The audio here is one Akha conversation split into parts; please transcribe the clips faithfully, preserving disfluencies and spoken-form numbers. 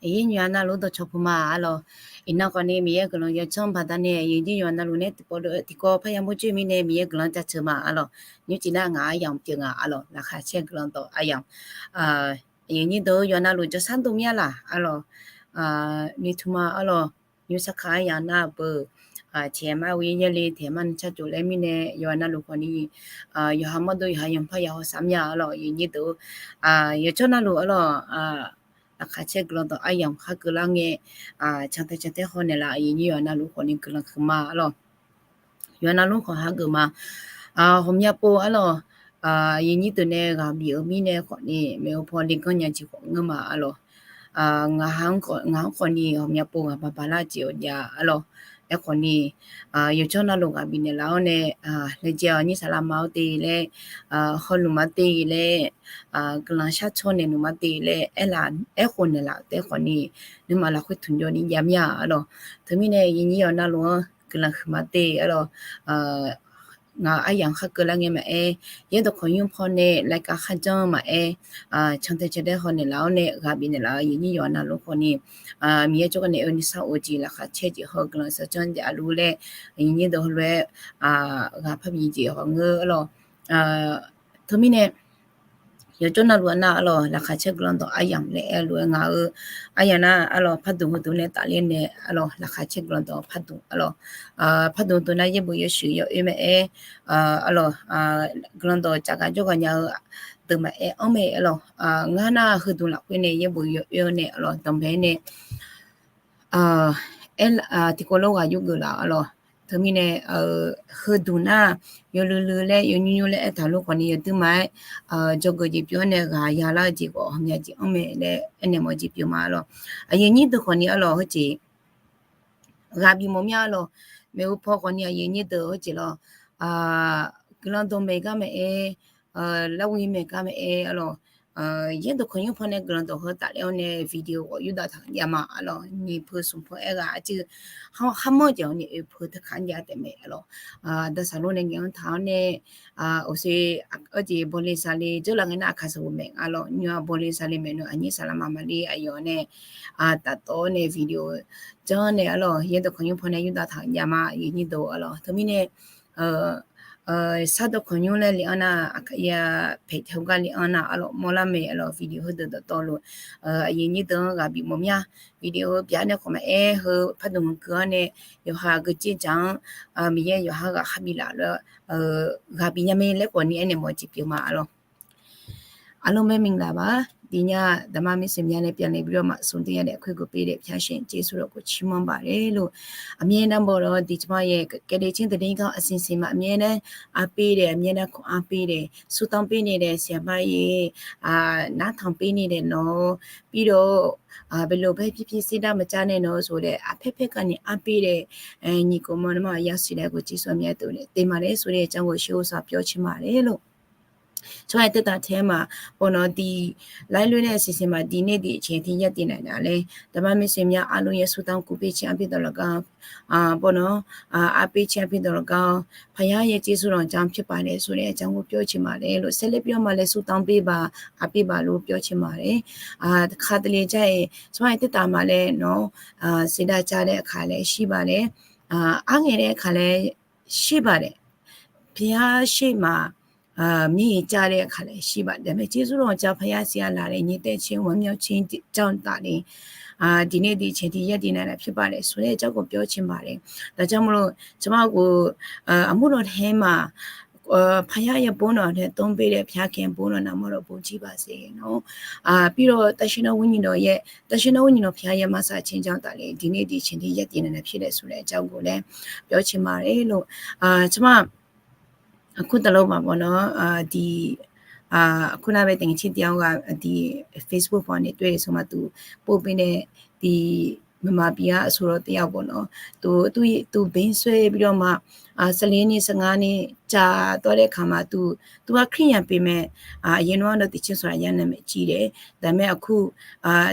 Aqyuif nyiq-a navluf dawqcawq puq ma arlawq. Iqnan khawfni Miqyaer guiqlanq yawcanr baqdanae aqyuif nyiq-a navluf nae tiqpawf dawq tiqkawv parya mawrjoer mirnae Miqyaer guiqlanq jaceuq ma arlawq. Nymrcif nar ngaq aryamq pyeuf nga arlawq, laqkhaq caer guiqlanq dawq aryamq. Aqyuif nyiq deuq yawf navluf jawrshar dov mir-a laq arlawq. Noeqtmq ma arlawq. Nymr sarkaq aryamq nar beu tiqhaeq mar uir yaerle tiqhaeq mar nuicar jov laer mirnae yawf navluf khawfni yawqha mawrdo yawqha yanqpar ya hawsar mir-a arlawq. Aqyuif nyiq deuq yawqjawr navluf arlawq, laqkhaq caer guiqlanq dawq aryamq khar keuvlar ngae, cantae cantae haw naeqlaf aqyuif nyiq yawf navluf khawfni guiqlanq huiqma arlawq. Yawf navluf khawf hageuf ma. Ghawqmya pov arlawq, aqyuif nyiq deuq nae ghaq bif-eu mirnae khawfni maeqhu paw leganr nya jeq khawf ngeur ma arlawq. Ngaq-anr khawfni ghawqmya pov ghaq baq baq lar jeq-awq jav arlawq. Aerkhawfni yawqjawr navluf ghaq bifnaeq laf-awr nae laejae-awq nyir saqlaq ma-awr te laer, hawluf ma te laer, guiqlanq shar tsawr naeqluf ma te laer aerkhof naeqlaf taef khawfni nuima lafkhoer tmq jawr ni jav mir-a arlawq. Teumirnae aqyuif nyiq yawf navluf-anr guiqlanq huiqma te arlawq. Ngaq aryamq khar keuvlar ngae maqaer, yaerdawq khawqnymr pawnae laer kav kharjanr maqaer, cantae cantae haw naeqlaf-awr nae ghaq bifnaeq laf-eu aqyuif nyiq yawf navluf khawfni Miqyaer jawrgar naeq-eu nuisar of jeq laqkhaq caer jeq haw guiqlanq shar janr jav luf laer aqyuif nyiq deuq heulof-aer ghaq parbi jeq haw ngeur arlawq. Teumirnae yawqjawr navluf-a nar arlawq, laqkhaq caer guiqlanq dawq aryamq laer aer-eu lof-aer ngaq-eu aryamq nar arlawq, pardmq heudmq laer tafler nae arlawq, laqkhaq caer guiqlanq dawq pardmq arlawq. Pardmq deuq nar yaerbof yawshuif yawoer maqaer arlawq, guiqlanq dawq tsafghaq jawrghaq nya-eu deuq maqaer anr mae arlawq. Ngar nar heudmq lafkhoer nae yaerbof yawoer-awr nae arlawq, danqbae nae tiqkawv lof ghaq yurgeuf laf arlawq. Teumirnae heudmq nar yawluiv luiv laer yawnymr nymr laer aertaq lof khawfni yawduir ma-aer, dzawgeuf jeq pyeuf-awr nae ghaq yalar-eu jeq khawf ghawqmya jeq anr mae laer aernaeq mawf jeq pyeuf ma arlawq. Aqyuif nyiq deuq khawfni arlawq heujeq ghaq bif mawf mir-a arlawq. Maeqhu paw khawfni aqyuif nyiq deuq heujeq lawr, guiqlanq dawq maeq gar maqaer, larghov maeq gar maqaer arlawq. Yaerdawq khawqnymr pawnae guiqlanq dawq heu tafler-awr nae video ghawf yurdav taq jav ma arlawq. Nyiq peuq smq peuq aer ghaq arcuiv kharmawr jeq-awr ni oeq peuq teukhaq jav taef mae arlawq. Dawqsaq lor nae ngaeq-anr taq-awr nae, awqse, arjeq bawle saqle dzeurlaf ngae nar aqkaq saqbof maeq arlawq. Nymr-aq bawle saqle maeq nmr aqnyir saqlaq maqmaqle aqyawf nae taf tawv-awr nae video janr nae arlawq, yaerdawq khawqnymr pawnae yurdav taq jav ma aqyuif nyiq deuq arlawq. Teumirnae sardawq khawqnymr laer le-anr nar, paeq teugar le-anr nar arlawq mawrlar mae arlawq. Video heudeuq dawqtawvluf aqyuif nyiq deuq-anr ghaq bif mawf mir-a. Video heu byaq nae khawf maqaer, heu pardmq keuv-awr nae yawqha geujeq dzaq-anr Miqyaer yawqha ghaq khar bif laf lof-aer ghaq bif nya mae laer khawfni aernaeq mawf jeq pyeuf ma arlawq. Arlawq mae minglav ba, diq nya daqma miqseuq mya nae byanle bi-awr maqsmr deuq yadaef khoerguf pir daef pyar shaeq jeqsur lafkhof cir manr baq le lor. Aqmyaer nar bawq lawr diq tsma yaeq kaeqle cir deuq dae gar aqsiq siq ma aqmyaer nar arpir daef aqmyaer nar kawq arpir daef surtanr pir ni daef siqma yaeq nartanq pir ni daef nawr pir lor. Beqlof bae pirpir sirdar maqcav nae nawq-eu saf daef arpaer paer kavni arpir daef nyiq khof mawr nawmaf yasiq daef ghof jeqsur aqmyaer tov daef te ma laer saf daef janr ghof shir-eu saq pyawr cae ma le lor. Tsawrhaq-aer teutaf tae ma, bawq nawq diq laer loer nae siqsiq ma diq nae diq caeq tiq yar tiq naeq naeq laer daqma miqseuq mya arluf yaeq surtanr kuvpir cae arpir dawq lafgar bawq nawq arpir cae arpir dawq lafgar-awr paqyar yaeq jeqsur lawq janr pyawr paq nae saf daef janr ghof pyawr cae ma le lor. Saerler pyawr ma laer surtanr pir baq arpir baq luf pyawr cae ma le. Kha teuler jar-iq tsawrhaq-aer teutaf ma laer nawq siqdav cav laer kaq laer shir baq laer arngaeq laer kaq laer shir baq laer paqyar shir ma Mir-iq jar laer kaq laer shir baq daqmae jeqsur lawq janr paqyar shir-a laf laer nyae taev caer maqmyawr caer janr taf le. Diq nae diq caeq tiq yar tiq naeq naeq pyawr paq laer saf daef janr ghof pyawr cae ma le. Daqjar maqlof tsawrmar ghof aqmur lawq tae ma paqyar yaeq bawr nawq tae tanr pir daef paqyar kae bawr nawq navmawr lawq bawr jir baq saeq nawr pir lawq tavshir nawr ghoer nyiq nawq yaeq tavshir nawr ghoer nyiq nawq paqyar yaeq ma saf caer janr taf le. Diq nae diq caeq tiq yar tiq naeq naeq pyawr daef saf daef janr ghof laer pyawr cae ma le lor. Tsawrmar aqkur taf lawq baq bawq nawq diq aqkur nar bae taeq ngae caer tiq-awr ghaq diq Facebook paw nae toer-eu sawrmar tuq pov pir nae diq maqmaq bi-ar aqsur lawq taef-a bawq nawq tuq tuq bae saer bi lawr ma. Saqle ni saqnga ni cav tawr daef kaq ma tuq tuq-a kir yaq pyeuf mae. Aqyawf nawr-anr dawq tiq caer sawq laf yar nae maeq cir daef daqmae aqkur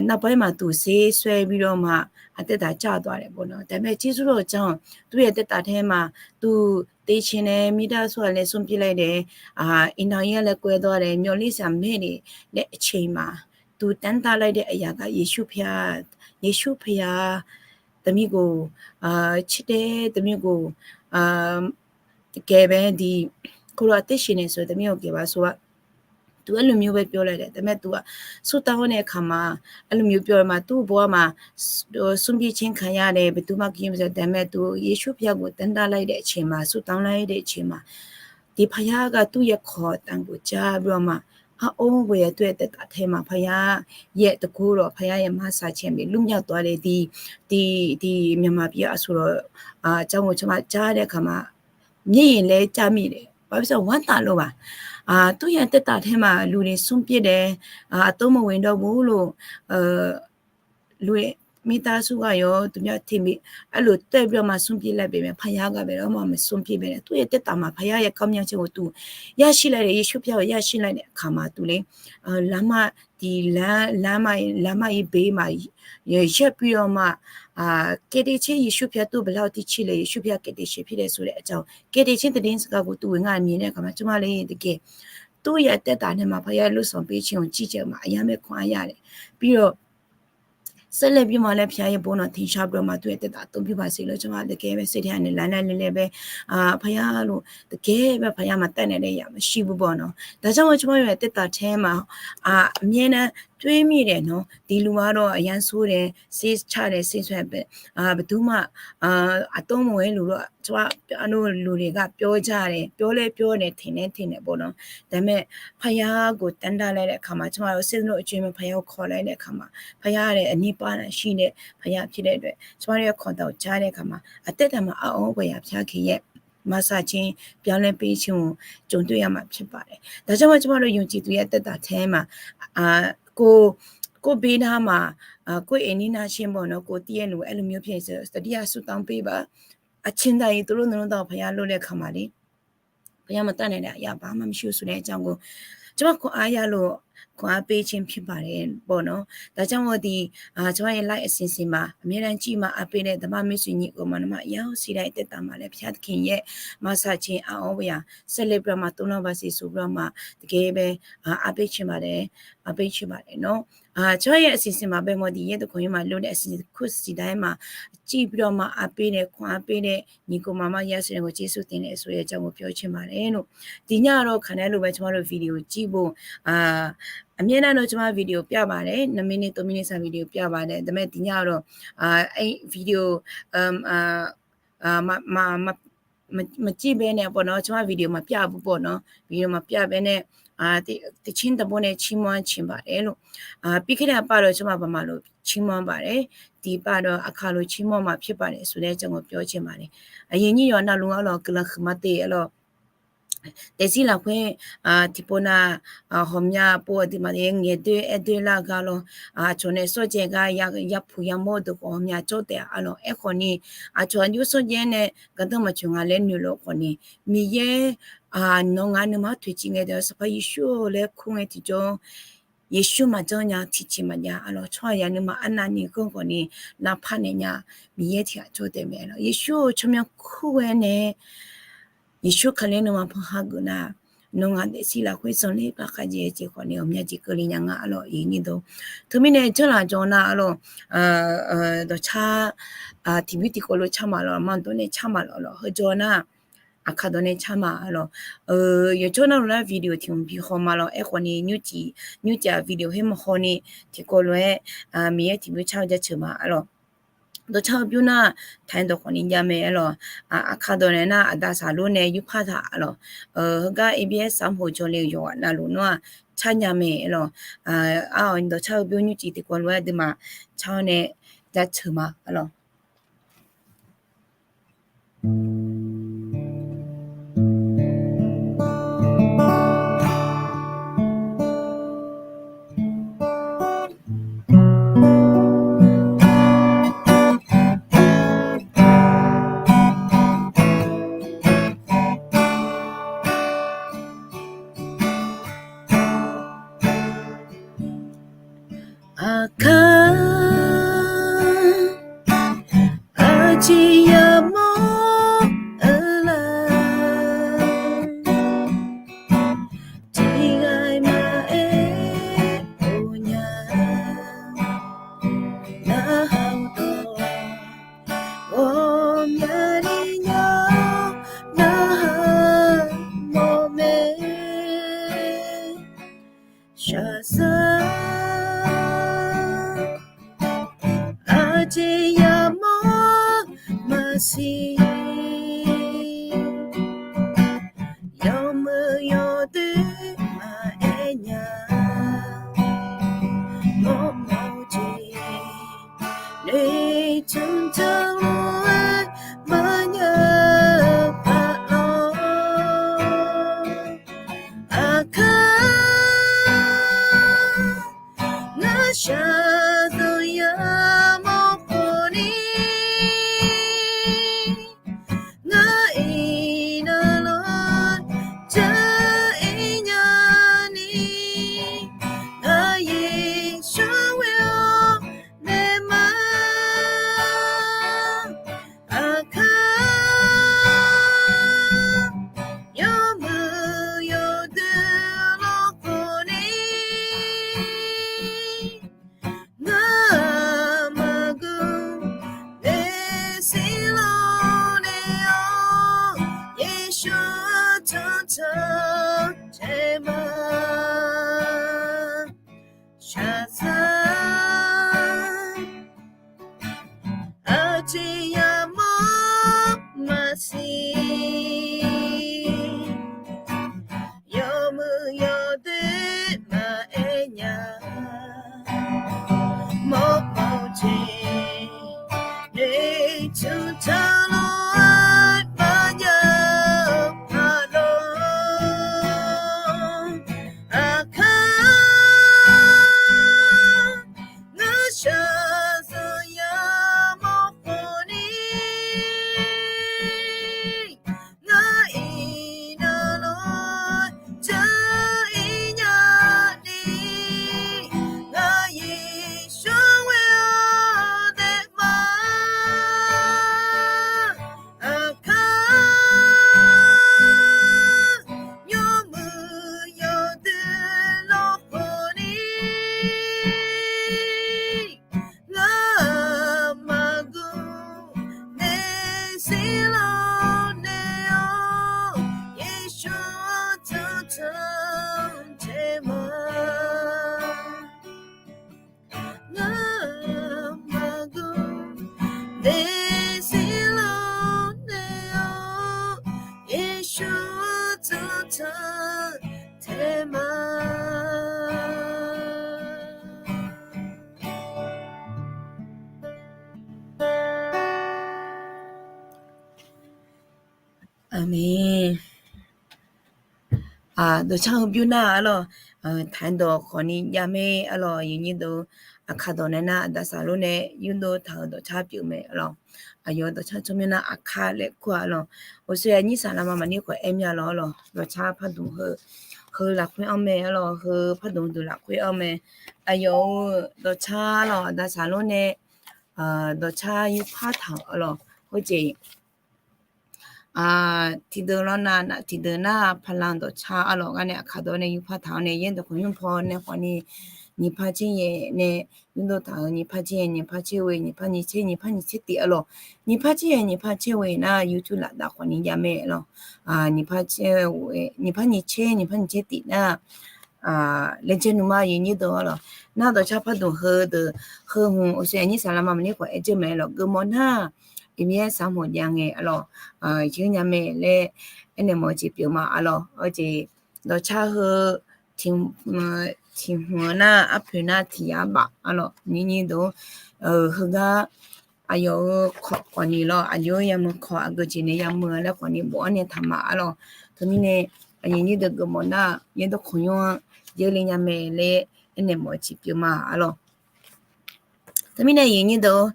navbaw-aer ma tuq ser saer bi lawr ma. Aqtaeq taf car tawq-a laer bawq nawq daqmae jeqsur lawq janr-awq tuq yaeq taeq taf tae ma tuq teq caeq nae mirdar sawr-a laer smr pir laer daef iqnan-ir-a laer koer dawr-a laer myawq ler saq maer le laer caeq ma. Tuq tanr taq laer daef aqyaq gar Yeqsur pyav Yeqsur paya taqmir goq, tserdae taqmir goq, taqkae bae-aer di, khoerlof-aer tershiq naeq sheuq taqmir-awq gaeq ba sor-a. Tuq aer lmqmir bae pyawlae daef taqmae tuq-aq, surtav-awr nae kaqma, aer lmqmir pyawlae ma tuq bo-ar ma, smrbyir caer kaq ya nae baqduq mar kir-ir ma taef mae tuq, Yeqsur paya gof tanrdav lar-ir daef ceq ma, surtav lar-ir daef ceq ma. Tiqpaqya gar tuq yaeq kawq tanqgof jar bya ma, aqor baqya tuq yaeq taev taf tae ma paqya, yaeq taqgor lawq paqya yaeq maqsaq caeq maqlmr nya tawq-a le di, tiq tiq myaqmaq pir aqsur lawq, jar ghof car ma jar dae kaqma, myaer-iq laer car mir daef baqbisar ghanr taf lof-aq, tuq yaeq taev taf tae ma luf nae smrbyir dae, aqtov mawq ghoe dawr bo lof, luf-aer mirtav sur ghaq yawq tmya teq mir, arlof taev bya ma smrbyir laer bae mae paqya gar bae-aer ma smrbyir bae nae tuq yaeq taev taf ma paqya yaeq kamq nya caer ghof tuq, yashir laer daef Yeqsur paya-awq yashir laer daef kaqma tuq le, laqma tiq laqma, laqma-iq beq ma, yaeq zar pir-awr ma, kaev daeq caer Yeqsur paya tuq baqlar-awr tircir le Yeqsur paya kaev daeq shaeq pir dae sor laer aqja-awq kaev daeq caer taqdae saqgar ghof tuq ghoe ngar aqmir nae kaqma tsawrmar le taqkae. Tuq yaeq taev taf nae ma paqya lof sanq pir caer-awq cir caev-eu ma aqyar mae kawq aqyar laer pir-awq Saerlaer bymr ma laer pyaer yaerbof nawq tiq shar bya ma tuq yaeq taev taf tov bymr ma siq lawr tsawrmar taqkae bae saerdaq nae laf nar le laer bae, paqya lof taqkae bae paqya maqtaev naeq daef yaq maqshir bu baw nawq. Daqjar-eu tsawrmar yaeq taev taf tae ma, aqmyaer nar toer mir daef nawq diqluf-a lawr aqyar sor dae ser car dae ser sar-aer bae, baqdmr ma, aqtov mawq-aer luf lawr tsawrmar luf le gar pyawr jar dae pyawr laer pyawr nae teq nae teq nae baw nawq. Taqmae paqya gof tanrdav laer daef kaqma tsawrmar-awr saerluf coer mae paqya-awr kawq laer daef kaqma paqya daef aqnyir par naqshir nae paqya pyaer daef daef tsawrmar-awr kawq dawq jar daef kaqma aqtaev taf ma aqor baqya pyar keq yaer maqsaq caer byanlaer pir caer-awq jmq doer ya ma pyaer paq daef. Daqjar-eu tsawrmar lawr yawqjeq tuq yaeq taev taf tae ma, kov, kov bi nar ma, kov aer nir nar caer baw nawq kov tir yaer luf aer lmqmir pyaer-eu taqdir ya sur tanq pir ba, aqcir daq-iq tov lor nmr lor dawq paqya lor laer kaqma le. Paqya maqtaev naeq daef yaq baq mar maqshir-eu sur laer jar ghof tsawrmar kawq aqyar lof kawq aqpir caer pyaer paq laer baw nawq. Daqjar-eu diq tsawrmar yaeq lar-aer siqsiq ma aqmyaer nar jir ma aqpir nae daqmar mirsuiq nyiq ghof ma nawmaf yar-awr siq laer taev taf ma laer pyaer taq keq yaer maqsaq caer aqor baqya saerlaer bya ma tov lanr ba siq suf bya ma taqkae bae, aqpir caer ma laer, aqpir caer ma laer nawq. Tsawrmar yaeq siqsiq ma bae mawr diq yaer dawqkawq yaer ma lor nae siqsiq kur siq daq-aer ma, jir bya ma aqpir nae kawq aqpir nae nyiq ghof ma mar yar siq nae ghof jir sur taev nae sur yaeq jar ghof pyawr caer ma laer nawq. Tiq nyar-a lawr kaq nae luf bae tsawrmar luf video jir bo, aqmyaer nar nawr tsawrmar video pyav baq laer naqmir ni tov mir ni saq video pyav baq laer daqmae tiq nyar-a lawr, video maqjir bae nae baw nawq tsawrmar video maqpyav bu baw nawq video maqpyav bae nae, tiq cir daqbur nae cir mawr-anr ciq baq laer lor. Pirkaer nae aqpav lawr tsawrmar baq maqlof cir mawr baq laer, tiqpav lawr aqkaq lof cir mawr ma pyaer baq laer sur laer jar ghof pyawr caer ma laer. Aqyuif nyir yawq navluf-a lawr guiqlanq huiqma te-a lawr. Daefzir lafkhoer tiqpov nav ghawqmya pov aqduimaf nae ngaeq doer aer doer lar-eu gar lawr, aqcawq nae sawrjaev gar yapuq yamawr-eu deuq khawf ghawqmya jawr taef-a lawr. Aerkhawf ni aqcawq aqjox sawrjaev nae gardanr maqtsoeq nga laer noeqlof khawf ni, Miqyaer nawq ngaq nuima toeqciv ngae deuq-a Sanqpaq Yeqsur-or laer kur ngae tiqjawr, Yeqsur maqjanr nya tiqjeq maqjav-a lawr. Tsawrhaq yaq nuima arnavni ganr khawf ni lavpar naeq nya Miqyaer tiq ghaq jawr taef mae lawr. Yeqsur-or tsawrmyanr kur ghae nae Yeqsur Kali nuima panha geuf nar, nawq ngaq daefzir lafkhoer zanqler paqkhav jeq jeq khawf ni ghawqmya jeq keuvle nya nga-a lawr. Iqnyir dawq teumirnae janrlaf jawr nar-a lawr, dawqcar tiqbymr tiqkawv lof car ma lawr, maqdawr nae car ma lawr lawr. Heujawr nar aqkaq dawq nae car ma-a lawr. Yawqjawr navluf nar video tiq hmq bi haw ma lawr. Aerkhawf ni nymrcif, nymrcif-aq video her maqhaw ni tiqkawv lof-aer Miqyaer tiqbymr car-eu jaceuq ma-a lawr. Dawqcar-eu bymr nar taq-aer dawq khawf ni jav mae-a lawr. Aqkaq dawq nae nar aqda saqlor nae yurpar taq-a lawr. Heugar A B S saq mq hoq jawrle-eu yawqghaq navluf nawr-aq car nya mae-a lawr. Ar, dawqcar-eu bymr nymrcif tiqkawv lof-aer aqduimaf car-awr nae jaceuq ma-a lawr. Aqkaq, aqjeq yamawr-eu la, tiqghaq maqaer-eu nya, nar yawdoer maqaer nya, mawrmawr-eu jeq noeqtmq teulof-aer maqnya paq lawr. Aqkar ngar shaqzanq yamawr khawf ni, ngar iqnan lawr jaq-ir nya ni, ngaq Yeqsur ghoe-awr naeq ma. Aqkar yawmuiq yawdoer lawr khawf ni, ngar maqgeu naeq siq lawr naeq-awr, Yeqsur tanqtanq taeq ma. Shaqzanq aqjeq yamawr maqsiq, yawmuiq yawdoer maqaer nya, mawrmawr-eu jeq noeqtmq teulof-aer maqnya paq lawr. Aqkar ngar shaqzanq yamawr khawf ni, ngar iqnan lawr jaq-ir nya ni, ngaq Yeqsur ghoe-awr naeq ma. Aqkar yawmuiq yawdoer lawr khawf ni, ngar maqgeu naeq siq lawr naeq-awr, Yeqsur tanqtanq taeq ma. Ngar maqgeu naeq siq lawr naeq-awr, Yeqsur tanqtanq taeq ma. Aqmeq. Dawqcar heu bymr nar arlawq, taq-aer dawq khawfni jav mae arlawq. Aqkaq dawq nae nar aqda saqlor nae yurdov taq-euq dawqcar pyeuf mae arlawq. Aqyawf dawqcar tsawrmyanr nar aqkaq laer kur-a arlawq. Oqsoe aqnyir saqlaqma maqnir khawf aer mya lawq arlawq. Dawqcar pardmq heu, heu lafkhoer anr mae arlawq. Heu pardmq deuq lafkhoer anr mae. Aqyawf-euq dawqcar arlawq aqda saqlor nae dawqcar yurpar taq-euq arlawq. Khoerjeq tiqdeuq lawr nar, tiqdeuq nar paqlanq dawqcar arlawq gar nae aqkaq dawq nae yurpar taq-awr nae yaerdawq khawqnymr paw nae khawfni nyiqpar tser yaeq nae yurdov taq-euq nyiqpar tser yaeq, nyiqpar tser ghoe, nyiqpar nyiq tser, nyiqpar nyiq tser tif arlawq. Nyiqpar tser yaeq, nyiqpar tser ghoe nar YouTube lafdav khawfni jav mae arlawq. Nyiqpar nyiq tser, nyiqpar nyiq tser tif nar laejae nuima aqyuif nyir deuq arlawq. Nar dawqcar pardmq heudeuq heu hmq oqsoe aqnyir saqlaqma maqnir khawf aer jeur mae arlawq. Geufmawf nar iqmir aer saq hmq jav ngae arlawq. Yeur nya mae laer aernaeq mawf-eu jeq pyeuf ma arlawq. Awr jeq dawqcar heu tiq hmq-eu nar arpoeq nar tiq yar baf arlawq. Nyir nyir deuq heugar aqyawf-euq kawq khawfni lawr, aqjox-aer yameuq kawq aqgeu jeq nae yameuq laer khawfni bof-anr nae taq ma arlawq. Teumirnae aqyuif nyir deuq geufmawf nar yaerdawq khawqnymr-anr jeurle nya mae laer aernaeq mawf-eu jeq pyeuf ma arlawq. Teumirnae aqyuif nyir deuq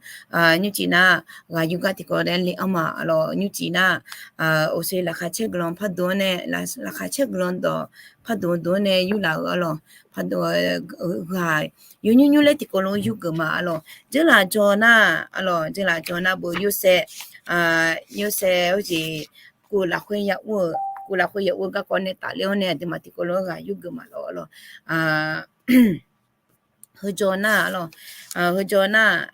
nymrcif nar ghaq yur gar tiqkawv laer le-anr ma arlawq. Nymrcif nar oqsoe laqkhaq caer guiqlanq pardmq-anr nae, laqkhaq caer guiqlanq dawq pardmq dmq-anr nae yurlaf-euq arlawq. Pardmq ghaq yawnymr nymr laer tiqkawv lof-aer yurgeuf ma arlawq. Dzeurlaf jaw nar arlawq, dzeurlaf jaw nar beu yorsaev, yorsaev-eu jeq kuv lafkhoer ya ur-eu, kuv lafkhoer ya ur-eu garkawv nae tafler-awr nae aqduimaf tiqkawv lof-aer ghaq yurgeuf ma lawq arlawq. Heujaw nar arlawq, heujaw nar,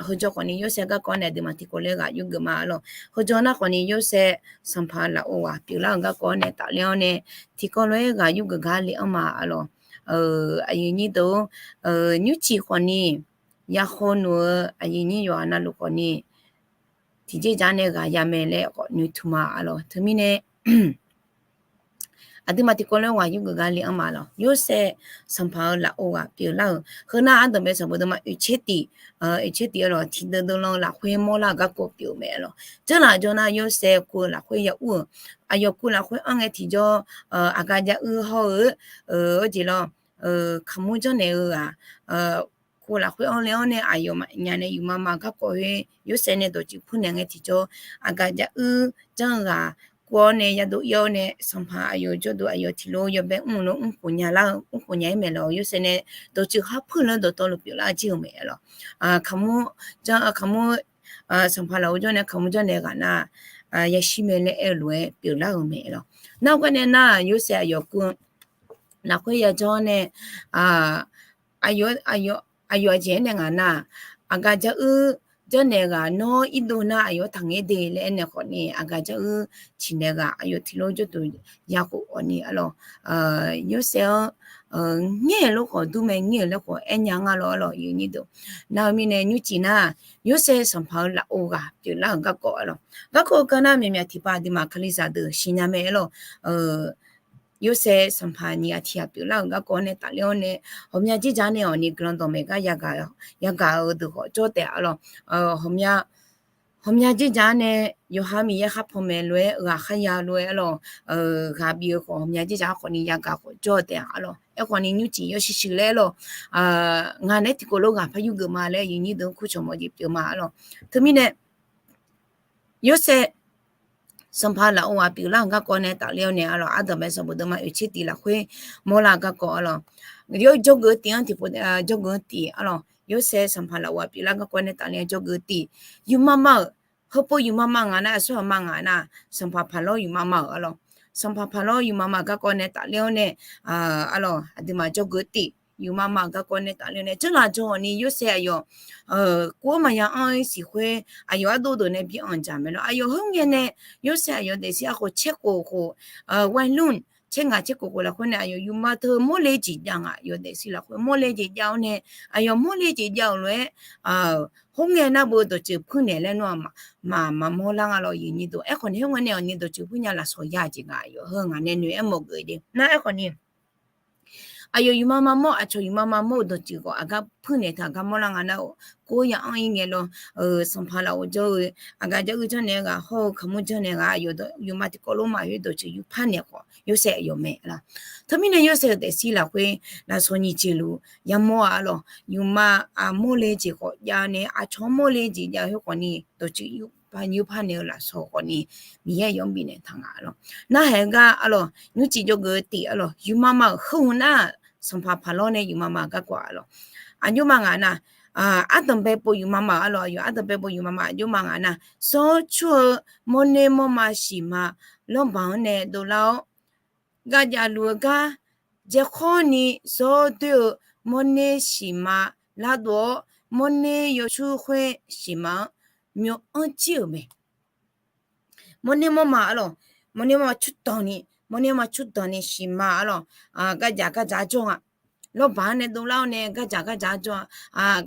heujaw khawfni yorsaev garkawv nae aqduimaf tiqkawv lof-aer ghaq yurgeuf ma arlawq. Heujaw nar khawfni yorsaev sanqpaq lafov ghaq pyeuflar-euq garkawv nae tafler-awr nae tiqkawv lof-aer ghaq yurgeuf gar le-anr ma arlawq. Aqyuif nyir deuq, nymrcif khawfni yakhov nuq-eu aqyuif nyir yawqha navluf khawfni tiqjeq dzaq nae ghaq ya mae laer khawf noeqtmq ma arlawq. Teumirnae Aqduimaf tiqkawv lof-aer ghaq yurgeuf gar le-anr ma lawq. Yorsaev sanqpaq-euq lafov ghaq pyeuflar-euq heunar ardanqbae sanqbof deuvma oeqtser tif, oeqtser tif-eu lawq, tiqdeuv deuv lan lafkhoer mawrlar-euq garkawv pyeuf-eu mae lawq. Janrlaf jawr nar Yorsaev ku-eu lafkhoer ya ur-euq, aqyawf ku lafkhoer anr ngae tiqjawr, aqgaf jav uir hawr-eu, jeq lawr, kaqmur janrnaeq-eu ghaq, ku lafkhoer anr le-awr nae aqyawf nya nae yufma ma garkawv khoer Yorsaev nae dawqtsuif pur naeq ngae tiqjawr, aqgaf jav uir janr-eu ghaq kur-awr nae yadov ir-awr nae sanqpaq aqyawf jawrduq aqyawf tiqlof yawbae mr-eu lof mrkhof nya lar-eu mrkhof nya-aer mae lawq. Yorsaev nae dawqtsuif khar pur-eu lar dawqtawvluf pyeuflar-eu jir-euq mae lawq. Kaqmur janr, kaqmur, sanqpaq lafov jawr nae kaqmur janrnaeq ghaq nar, yashir mae laer aer-eu lof-aer pyeuflar-euq mae lawq. Nar-eu gar nae nar Yorsaev aqyawf ku lafkhoer yajawr nae, aqyawf aqjeq aernaeq ngaq nar, aqgaf jav uir janrnaeq ghaq nawr irdov nar aqyawf taqngaer de laer aernaeq khawfni aqgaf jav uir ciqnaeq ghaq aqyawf tiqlof jawrduq yakhof khawfni arlawq, Yorsaev-anr ngaer-euq lof khawf dur mae, ngaer-euq lof khawf aernya nga lawr arlawq, yawnyir deuq. Nar-eu mirnae nymrcif nar, Yorsaev sanqpaq-eu lafov ghaq pyeuflar-euq garkawv arlawq. Garkawv-eu gar nar myaqmyaq tiqpav aqduimaf kalizaq deuq siqnya mae arlawq. Yorsaev sanqpaq nyiq ghaq tiq ghaq pyeuflar-euq garkawv nae tafler-awr nae, ghawqmya jirjaq nae awqni guiqlanq dawqmaeq gar yagaq-eu deuq khawf jawr taef arlawq. Ghawqmya jirjaq nae yawqha Miqyaer khar panmaeq lof-aer ghaq kharya lof-aer arlawq, ghaq bif-eu khawf ghawqmya jirjaq khawfni yagaq khawf jawr-eu taef arlawq. Aerkhawfni nymrcif yawshuif shuif laer arlawq, ngaq naeq-aer tiqkawv lof ghaq par yurgeuf ma laer yawnyir deuq-anr kurcawq mawf jeq pyeuf ma arlawq. Teumirnae Yorsaev sanqpaq lafov ghaq pyeuflar-euq garkawv nae tafler-awr nae arlawq, ardanqbae sanqbof deuvma oeqtser tif lafkhoer mawrlar-eu garkawv arlawq. Jawrgeuf-eu tif-anr tiqpov, jawrgeuf-eu tif arlawq, Yorsaev sanqpaq lafov ghaq pyeuflar garkawv nae tafler jawrgeuf-eu tif, yufma ma-euq, heupov yufma ma ngaq nar, aqsur aqma ngaq nar, sanqpaq paqlawr yufma ma-euq arlawq. Sanqpaq paqlawr yufma ma-euq garkawv nae tafler-awr nae, arlawq aqduimaf jawrgeuf-eu tif yufma ma-euq garkawv nae tafler-awr nae janrlaf jawr-awq ni Yorsaev aqyawf kur-anr maqya anr-ir siq khoer aqyawf ardov deuq nae bi anq dzaq mae lawr. Aqyawf khoerngae nae Yorsaev aqyawf daefzir arkhof caerkhof khof, วัยรุ่น caer ngaq caerkhof khof lafkhoer nae aqyawf yufma teu mawrle jeq jav ngaq, aqyawf daefzir lafkhoer mawrle jeq jav-awr nae, aqyawf mawrle jeq jav-euq lof-aer, khoerngae nar beu dawqtsuif pur naeq laer nawr-aq, maq, maqmawr lar nga lawr yawnyir deuq. Aerkhawfni khoerngae nae awqni dawqtsuif pur nya lafsawq ya jeq ngaq, aqyawf heu ngaq nae noeq-aer mawrgeuf jeq nar aerkhawfni aqyawf yufma ma mawr, aqcawq yufma ma mawr-euq dawqtsuif khawf aqgar pur naeq taq aqgar mawrlar nga nar-awq, kur ya anr-ir ngae lawr, sanqpaq lafov jawr-eu, aqgaf jav uir janrnaeq ghaq hawr-eu kaqmur janrnaeq ghaq aqyawf yufma tiqkawv lof ma khoer dawqtsuif yur par naeq khawf Yorsaev aqyawf mae lawr. Teumirnae Yorsaev-euq daefzir lafkhoer lafsawq nyiq jeq luf yamawr-a arlawq. Yufma mawrle jeq khawf jav nae, aqcawq-anr mawrle jeq jav khoer khawfni dawqtsuif yur par naeq-eu lafsawq khawfni Miqyaer aqyawf-anr bifnaeq taq nga arlawq. Narhaq-eu gar arlawq, nymrcif jawrgeuf-eu tif arlawq, yufma ma-euq heu-eu nar, sanqpaq paqlawr nae yufma ma-euq garkawv arlawq. Aqjox ma ngaq nar, ardanqbae pov yufma ma-euq arlawq, aqyawf ardanqbae pov yufma ma aqjox ma ngaq nar, zawr cur-eu mawrner mawrma siqma lawrbaq-anr nae dovlar-awr, gavjaf luf-eu gar jaeqkhawr ni zawr doer-eu mawrner siqma lardov-awr, mawrner yawcur khoer siqma-anr myawanr jir-euq mae. Mawrner mawrma arlawq, mawrner mawrma cur danq ni, mawrner mawrma cur danq ni siqma arlawq, gavjaf gavjaf jawr nga. Lawrbaq-anr nae dovlar-awr nae gavjaf gavjaf jawr,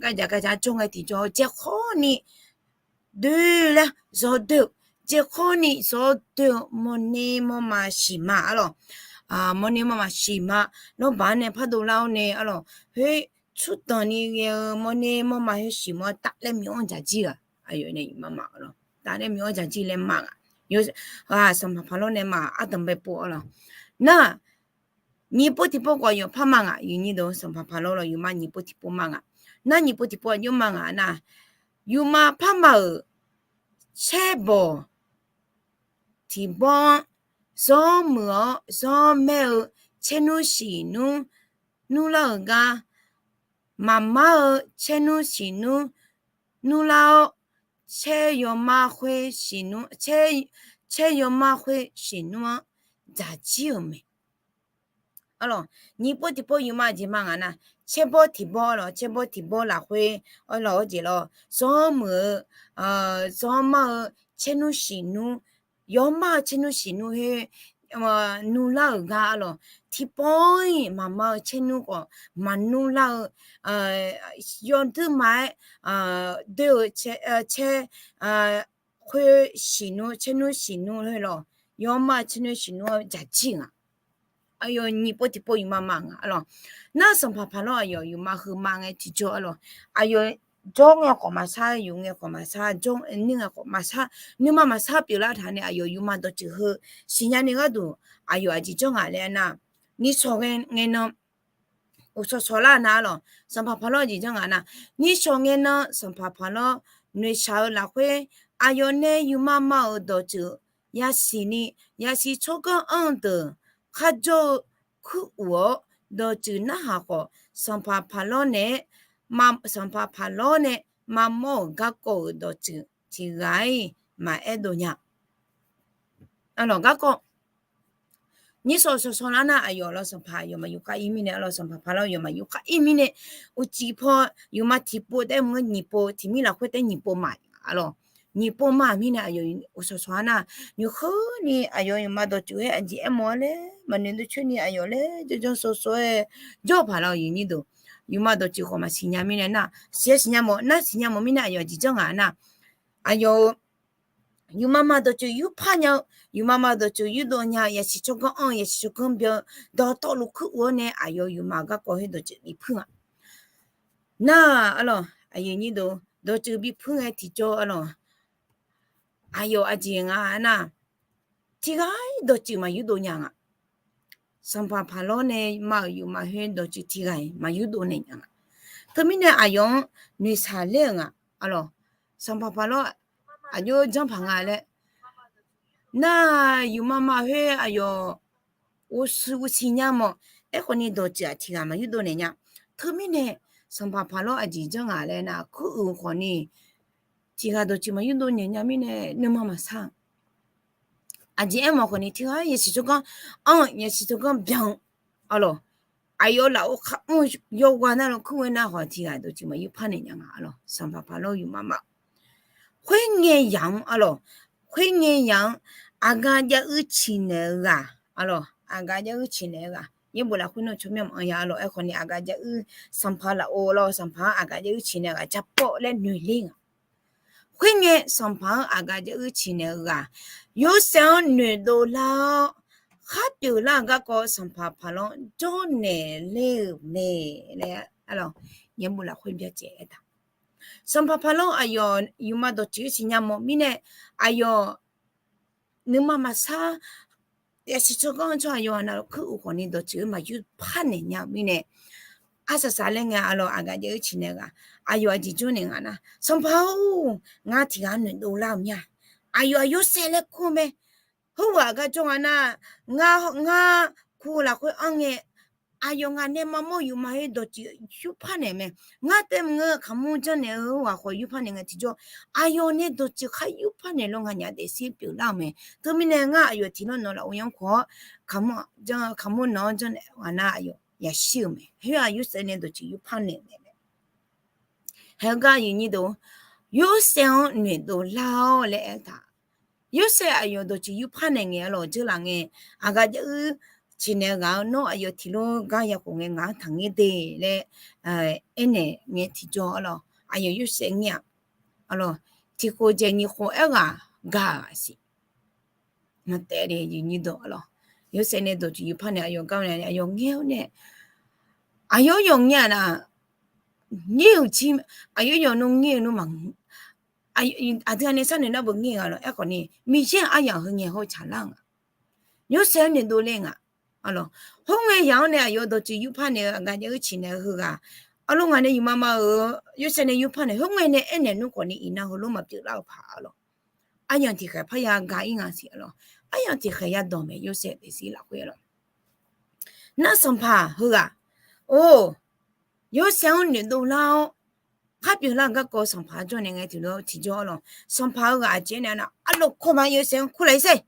gavjaf gavjaf jawr ngae tiqjawr jaeqkhawr ni doer laer zawr doer-eu, jaeqkhawr ni zawr doer-eu mawrner mawrma siqma arlawq. Mawrner mawrma siqma lawrbaq-anr nae pardov lar-awr nae arlawq, khoer cur danq ni ghae-eu mawrner mawrma khoer siqma taf laer myawanr dzaq jir-aq, aqyawf nae yufma ma arlawq, taf laer myawanr dzaq jir laer ma nga. Sanqpaq paqlawr nae ma ardanqbae pov arlawq. Nar nyiq pov tiqpov khawf yawf par ma ngaq, yawnyir deuq, sanqpaq paqlawr lawq yufma nyiq pov tiqpov ma ngaq. Nar nyiq pov tiqpov aqjox ma ngaq nar, yufma par ma-euq caerbawq tiqbawr-anr, zawr muiq-awr zawr maer-eu caernmr siqnmr nmrlar-euq gar, maqmar-eu caernmr siqnmr nmrlar-awr, caer yawmar khoer siqnmr, caer yawmar khoer siqnmr-anr dzaq jir-euq mae. Arlawq, nyiq pov tiqpov yufma jeq ma ngaq nar, caerbawr tiqbawr lawq, caerbawr tiqbawr lafkhoer arlawq, awr jeq lawq, zawr muiq-eu, zawr mar-eu caernmr siqnmr, yawmar-eu caernmr siqnmr khoer nmrlar-euq gar arlawq, tiqpawr-iq maqmar-eu caernmr khawf maqnmrlar-eu, yawduir ma-aer doer-eu caer khoer siqnmr, caernmr siqnmr khoer lawq, yawmar-eu caernmr siqnmr-anr dzaq jir ngaq. aqyawf nyiq pov tiqpov yufma ma nga arlawq. Nar sanqpaq Paqlawr aqyawf yufma heu ma ngae tiqjawr arlawq. Aqyawf jawr ngae khawf maqsar, yuf ngae khawf maqsar, jawr nuir ngae khawf maqsar, nuima maqsar pyeuflar taq nae aqyawf yufma dawqtsuif heu siqnya ni gharduq aqyawf aqjeq janr ngaq laer nar, nishawq ngae nan uqshawq shawq lar nar arlawq. Sanqpaq Paqlawr aqjeq janr ngaq nar, nishawq ngae nan sanqpaq Paqlawr noeqshaq-eu lafkhoer aqyawf nae yufma ma-euq dawqtsuif yasiq ni, yasiq tsawrganr anr-eu deuq kharjawr-eu kuiruq-awr dawqtsuif narhaq khawf, sanqpaq Paqlawr nae, sanqpaq Paqlawr nae mamawr-euq garkawv-euq dawqtsuif tiq ghaq-iq maqaer dov nya. Arlawq garkawv nishawq shawq shawq lar nar aqyawf lawr sanqpaq aqyawf maqyuf khav-ir mirnae arlawq, sanqpaq Paqlawr aqyawf maqyuf khav-ir mirnae, uqcif paw yufma tiqpov taef-aer maqngeur nyiq pov, tiq mir lafkhoer taef-aer nyiq pov ma arlawq. Nyiq pov ma mirnae aqyawf uqshawq shawq-ar nar, nymq khoer ni aqyawf yufma dawqtsuif-aer aqjeq aermawf-a laer maqnoeq dov coer ni aqyawf laer janrjanr sawv sawv-aer jawr paq lawr-eu yufnyir deuq, yufma dawqtsuif khawf maqsiq nya mirnae nar, siq-aer siqnya mawf nar, siqnya mawf mirnae aqyawf aqjeq janr ngaq nar, aqyawf-euq yufma ma dawqtsuif yurpar nya-eu, yufma ma dawqtsuif yurdov nya-eu, yasiq tsawrganr anr-eu, yasiq tsawrganr byan-eu, dawqtawvluf kuiruq-awr nae aqyawf yufma garkawv khoer dawqtsuif bipur nga. Nar arlawq aqyuif nyir deuq, dawqtsuif bipur ngae tiqjawr arlawq, aqyawf aqjeq nga nar, tiq ghaq-ir dawqtsuif maqyurdov nya nga. Sanqpaq Paqlawr nae ma-euq yufma khoer dawqtsuif tiq ghaq-iq maqyurdov naeq nya nga. Teumirnae aqyawf-anr noeqshaq ler-euq nga arlawq. Sanqpaq Paqlawr aqjox janr paq nga laer nar, yufma ma khoer aqyawf uqsiq uqsiq nya mawf. Aerkhawf ni dawqtsuif-aq tiq ghaq maqyurdov naeq nya. Teumirnae sanqpaq Paqlawr aqjeq janr ngaq laer nar, kuiruq khawf ni tiq ghaq dawqtsuif maqyurdov naeq nya mirnae nuima maqsar-eu. Aqjeq aermawf khawf ni tiq ghaq yasiq tsawrganr anr-eu, yasiq tsawrganr byan-eu arlawq. Aqyawf lafov kharmr yawqghaq navluf kur ghae nar khawf tiq ghaq dawqtsuif maqyurpar naeq nya nga arlawq. Sanqpaq Paqlawr yufma ma khoerngae yamq-anr arlawq, khoerngae yamq-anr aqgaf jav uir ciqnaeq-eu ghaq arlawq, aqgaf jav uir ciqnaeq-eu ghaq, yaerbof lafkhoer nawr tsawrmyanr maqanr ya arlawq. Aerkhawf ni aqgaf jav uir sanqpaq lafov lawr, sanqpaq-anr aqgaf jav uir ciqnaeq-eu ghaq japawv laer noeq ler nga. Khoerngae sanqpaq-anr aqgaf jav uir ciqnaeq-eu ghaq, Yorsaev-anr noeqdov lar-awr, khar pyeuflar-euq garkawv sanqpaq Paqlawr jawrnaeq ler-euq mae laer arlawq, yaerbof lafkhoer byacaev aertaq. Sanqpaq Paqlawr aqyawf yufma dawqtsuif-aer siqnya mawf mirnae, aqyawf nuima maqsar, yasiq tsawrganr-anr tsawrhaq yawqghaq navluf kur-euq khawf ni dawqtsuif-aer maqyurpar naeq nya-eu mirnae, arsaq saq laer ngae arlawq aqgaf jav uir ciqnaeq-eu ghaq, aqyawf aqjeq jawrnaeq nga nar, Sanqpaq-or, ngar tiq ghaq noeqdov lar-euq mir-a. Aqyawf-aq Yorsaev laer kur-eu mae. Khoerghaq gar jawr nga nar, ngar, ngar kur lafkhoer anr ngae, aqyawf ngaq nae mamawr yufma khoer dawqtsuif yurpar naeq mae. Ngar taef maqngeur kaqmur janrnaeq-eu ghaq khawf yurpar naeq ngae tiqjawr, aqyawf nae dawqtsuif khar yurpar naeq law nganyaf daefzir pyeuflar-euq mae. Teumirnae ngar aqyawf tiq lawr nawq lafov yanr khof-awr, kaqmur nanq-anr janrnaeq ghaq nar aqyawf yashir-euq mae. Khoer-aq Yorsaev nae dawqtsuif yurpar naeq mae. Haegar aqyuif nyir deuq, Yorsaev-anr noeqdov lar-awr laer aertaq. Yorsaev aqyawf dawqtsuif yurpar naeq ngae arlawq jeurlaf ngae, aqgaf jav uir ciqnaeq ghaq-eu nawr aqyawf tiq lawr gar ya khof ngae ngaq-anr taqngaer de laer aernaeq ngae tiqjawr arlawq, aqyawf Yorsaev ngaer-aq arlawq, tiq khof dzaeq nyiq khof aerghaq gaq-euq aqsiq. Maqtaef de aqyuif nyir deuq arlawq. Yorsaev nae dawqtsuif yurpar naeq aqyawf gar nae aqyawf ngaer-awr nae, aqyawf yawf ngaer-aq nar, ngaer-euq jir, aqyawf yawf nmr ngaer-eu nmr ma, aqdui-a nae sharnoeq nar beu ngaer-eu arlawq. Aerkhawf ni Miqyaer-aq aryamq heu ngae hawr tsaqlar-eu nga. Yorsaev-anr noeqdov ler nga arlawq. Khoerngae yamq-anr nae aqyawf dawqtsuif yurpar naeq-eu aqgaf jav uir ciqnaeq-eu heughaq arlawq, ngaq nae yufma ma-euq Yorsaev nae yurpar naeq khoerngae nae aernaeq nmr khawf ni iqnan heulof maqpyeuf lar-eu paq arlawq. Aryamq tiqkhaeq parya ga-ir nga siq arlawq. Aryamq tiqkhaeq yadawq mae Yorsaev daefzir lafkhoer arlawq. Nar sanqpaq heughaq, or, Yorsaev-anr noeqdov lar-awr, khar pyeuflar-eu garkawv sanqpaq jawrnaeq ngae tiqlof tiqjawr arlawq. Sanqpaq heughaq aqjeq-aer nae nar, arlawq kawrma Yorsaev-anr kurlaf-ir sher.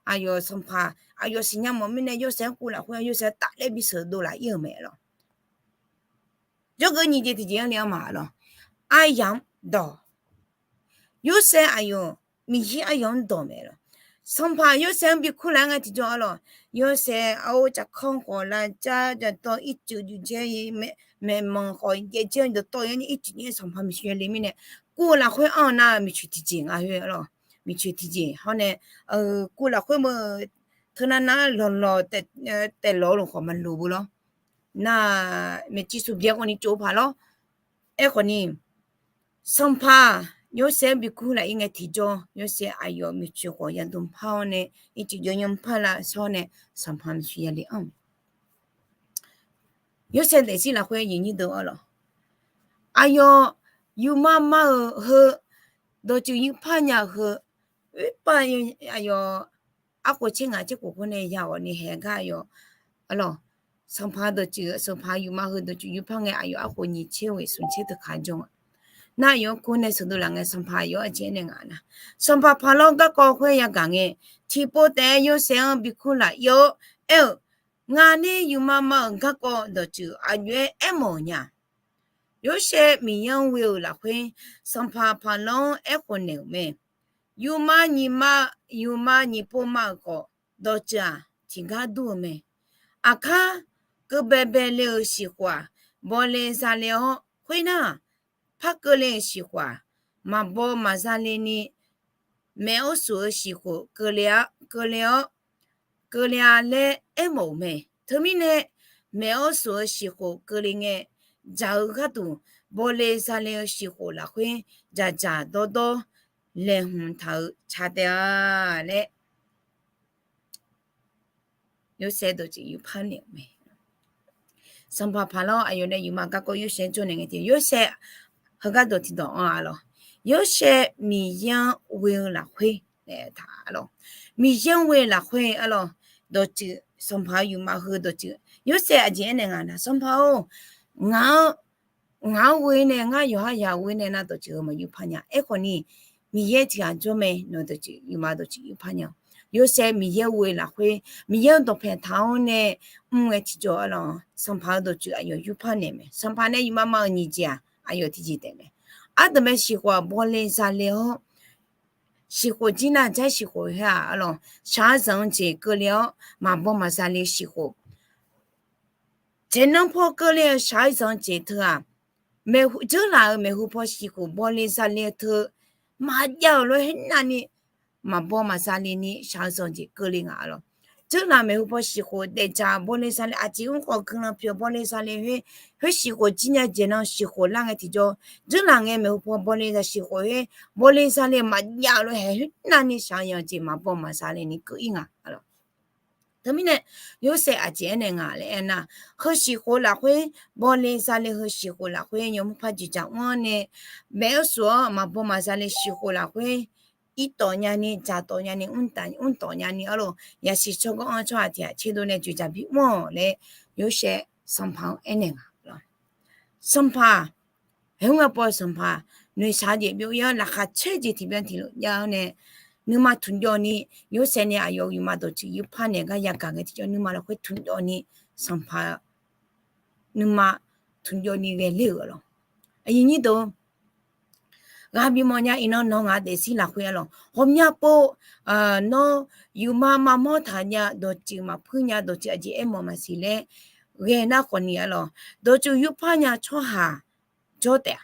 Aqyawf sanqpaq aqyawf siqnya mawf mirnae Yorsaev-anr kurlaf khoer-aq Yorsaev tafler bisheuq dovlaf-ir-euq mae arlawq. Jawrgeuf nyiq jeq tiqjeq-anr le-anr ma arlawq. Aryamq dawq Yorsaev aqyawf Miqyaer aryamq-anr dawq mae lawq. Sanqpaq Yorsaev-anr bikur laf-aer ngae tiqjawr arlawq. Yorsaev aror cafkanr khawf lavcar jadawr ircuf juif dzaer maeqmanq khawf jaev dzaer dawqtawv-aer ircuf nyaer sanqpaq miqcoeq le mirnae, kur lafkhoer anr-eu nar miqcoeq tiqjeq nga khoer arlawq. Miqcoeq tiqjeq hawr nae, kur lafkhoer meuq teunav nav lawqlawq taef lawq-eu lmq khawf maqloq beu lawr. Nar, maeqciv suq byaer khawf ni tsov paq lawr. Aerkhawf ni, sanqpaq Yorsaev-anr bikur laf-ir ngae tiqjawr, Yorsaev aqyawf maeqtsoeq khawf yadm par-awr nae, ircuf jawr nymr par lavshawr nae, sanqpaq maeqtsoeq yale anr-eu mae. Yorsaev daefzir lafkhoer aqyuif nyir deuq-anr lawq, aqyawf yufmar mar-eu heu, dawqtsuif yufpar nya-eu heu, oerpav aqyawf arkhof tser ngaq tser khof khoer nae ya ghawq ni haeq gar aqyawf, arlawq, sanqpaq dawqtsuif, sanqpaq yufmar heu dawqtsuif yufpar ngae aqyawf arkhof nyiq tser ghoeq smq tser teu kaq jawr-a. Nar aqyawf-anr kur nae sheuqdov laf ngae, sanqpaq aqyawf-anr aqjeq aernaeq nga nar, sanqpaq paqlanr garkawv khoer yagaq ngae, tiqpov taef-aer Yorsaev-anr bikur laf-ir-awr aer-eu, Ngaq nae yufmar mar-euq garkawv dawqtsuif aqjox-aer aermawf-euq nya. Yorsaev Miqyaer-anr ghoe-euq lafkhoer, sanqpaq paqlanr-anr aerkhof naeq-euq mae. Yufmar nyiq mar, yufmar nyiq pov mar-euq khawf, dawqtsuif-aq tiqgar dur-eu mae. Aqkar keuv baebae le-euq siqkhof-aq, bawle zale-awr, khoernar, par keuvle-euq siqkhof-aq, maqbaw maqzale ni, maeq-awr suf-eu siqkhof keuvle-awr, keuvle-a laer aermawf-euq mae. Teumirnae, maeq-awr suf-eu siqkhof keuvle ngae, dzaq-eu gharduq bawle zale-eu siqkhof lafkhoer dzaqdzaq dawrdawr laeqhmq taq-eu ca taef-a laer Yorsaev dawqtsuif yufpar naeq-euq mae. Sanqpaq paqlanr aqyawf nae yufmar garkawv Yorsaev-anr jawr naeq ngae tiq, Yorsaev heugar dawq tiqdawq anr-a lawq. Yorsaev Miqyaer-anr ghoe-eu lafkhoer nae taq-a lawq. Miqyaer-anr ghoe-eu lafkhoer arlawq, dawqtsuif sanqpaq-eu yufmar heu dawqtsuif Yorsaev aqjeq aernaeq nga nar, sanqpaq-or, ngaq-anr ngaq-anr ghoe nae ngar yawqhar yaq ghoe nae nar dawqtsuif heu maqyufpar nya. Aerkhawf ni, Miqyaer tiq ghaq jawr mae, nawq dawqtsuif yufmar dawqtsuif yufpar nya. Yorsaev Miqyaer ghoe-eu lafkhoer, Miqyaer-euq dawqpaeq taq-awr nae mr ngae tiqjawr arlawq, sanqpaq-eu dawqtsuif aqyawf yufpar naeq mae. Sanqpaq nae yufmar mar-eu nyiq jeq-aq aqyawf tiqjeq taef mae. Ardanqbae siqkhof-aq bawle zale-awr, siqkhof jir nar jaer siqkhof her-aq arlawq, shaq-eu zanq-eu jeq keuvle-awr maqbaw maqzale siqkhof, dzaeqnan paw keuvle-eu shaq-eu zanq-eu jeq teu-aq, maeqhu dzeurlaf-euq maeqhu paw siqkhof bawle zale-eu teu maqjav-euq lof-aer khoernav ni maqbaw maqzale ni shaq-eu zanq-eu jeq keuvle nga arlawq. Dzeurlaf maeqhu paw siqkhof daefdzaq bawle zale aqjeq mr khawf guiqlanq pyeuf bawle zale her, her siqkhof jir nya dzaeqnan siqkhof lar ngae tiqjawr, dzeurlaf ngae maeqhu paw bawle zaq siqkhof her, bawle zale maqjav-euq lof-aer haeq khoernav ni shaq-eu zanq-eu jeq maqbaw maqzale ni keuv-ir nga arlawq. Teumirnae, Yorsaev aqjeq aernaeq nga laer aernar, heu siqkhof lafkhoer, bawle zale heu siqkhof lafkhoer yawmuiq par jeqdzaq mr-anr nae, baef-awr suf-awr maqbaw maqzale siqkhof lafkhoer, irtawf nyani, dzaqtawf nyani, mrtawf nyani arlawq, yasiq tsawrganr-anr tsawrhaq tiq ghaq tserdov nae dzoeqdzaq bimr-awq laer, Yorsaev sanqpaq-anr aernaeq nga lawq. Sanqpaq, haeq mr ngae paw sanqpaq, noeqshaq jeq byov-ir-awr laqkhaq caer jeq tiqbyan tiqlof jav-awr nae, nuima tmqjawv ni, Yorsaev nae aqyawf yufmar dawqtsuif yufpar naeq gar yagaq ngae tiqjawr nuima lafkhoer tmqjawv ni, sanqpaq nuima tmqjawv ni ghae ler-euq arlawq. Aqyuif nyir deuq, ghaq bifmawf nya iqnan nawq ngaq daefzir lafkhoer arlawq. Ghawqmya pov, nawr yufmar maqmawr taq nya, dawqtsuif maqpuir nya, dawqtsuif aqjeq aermawf maqsiq laer ghae nar khawf ni arlawq, dawqtsuif yufpar nya tsawrhaq jawr taef-a.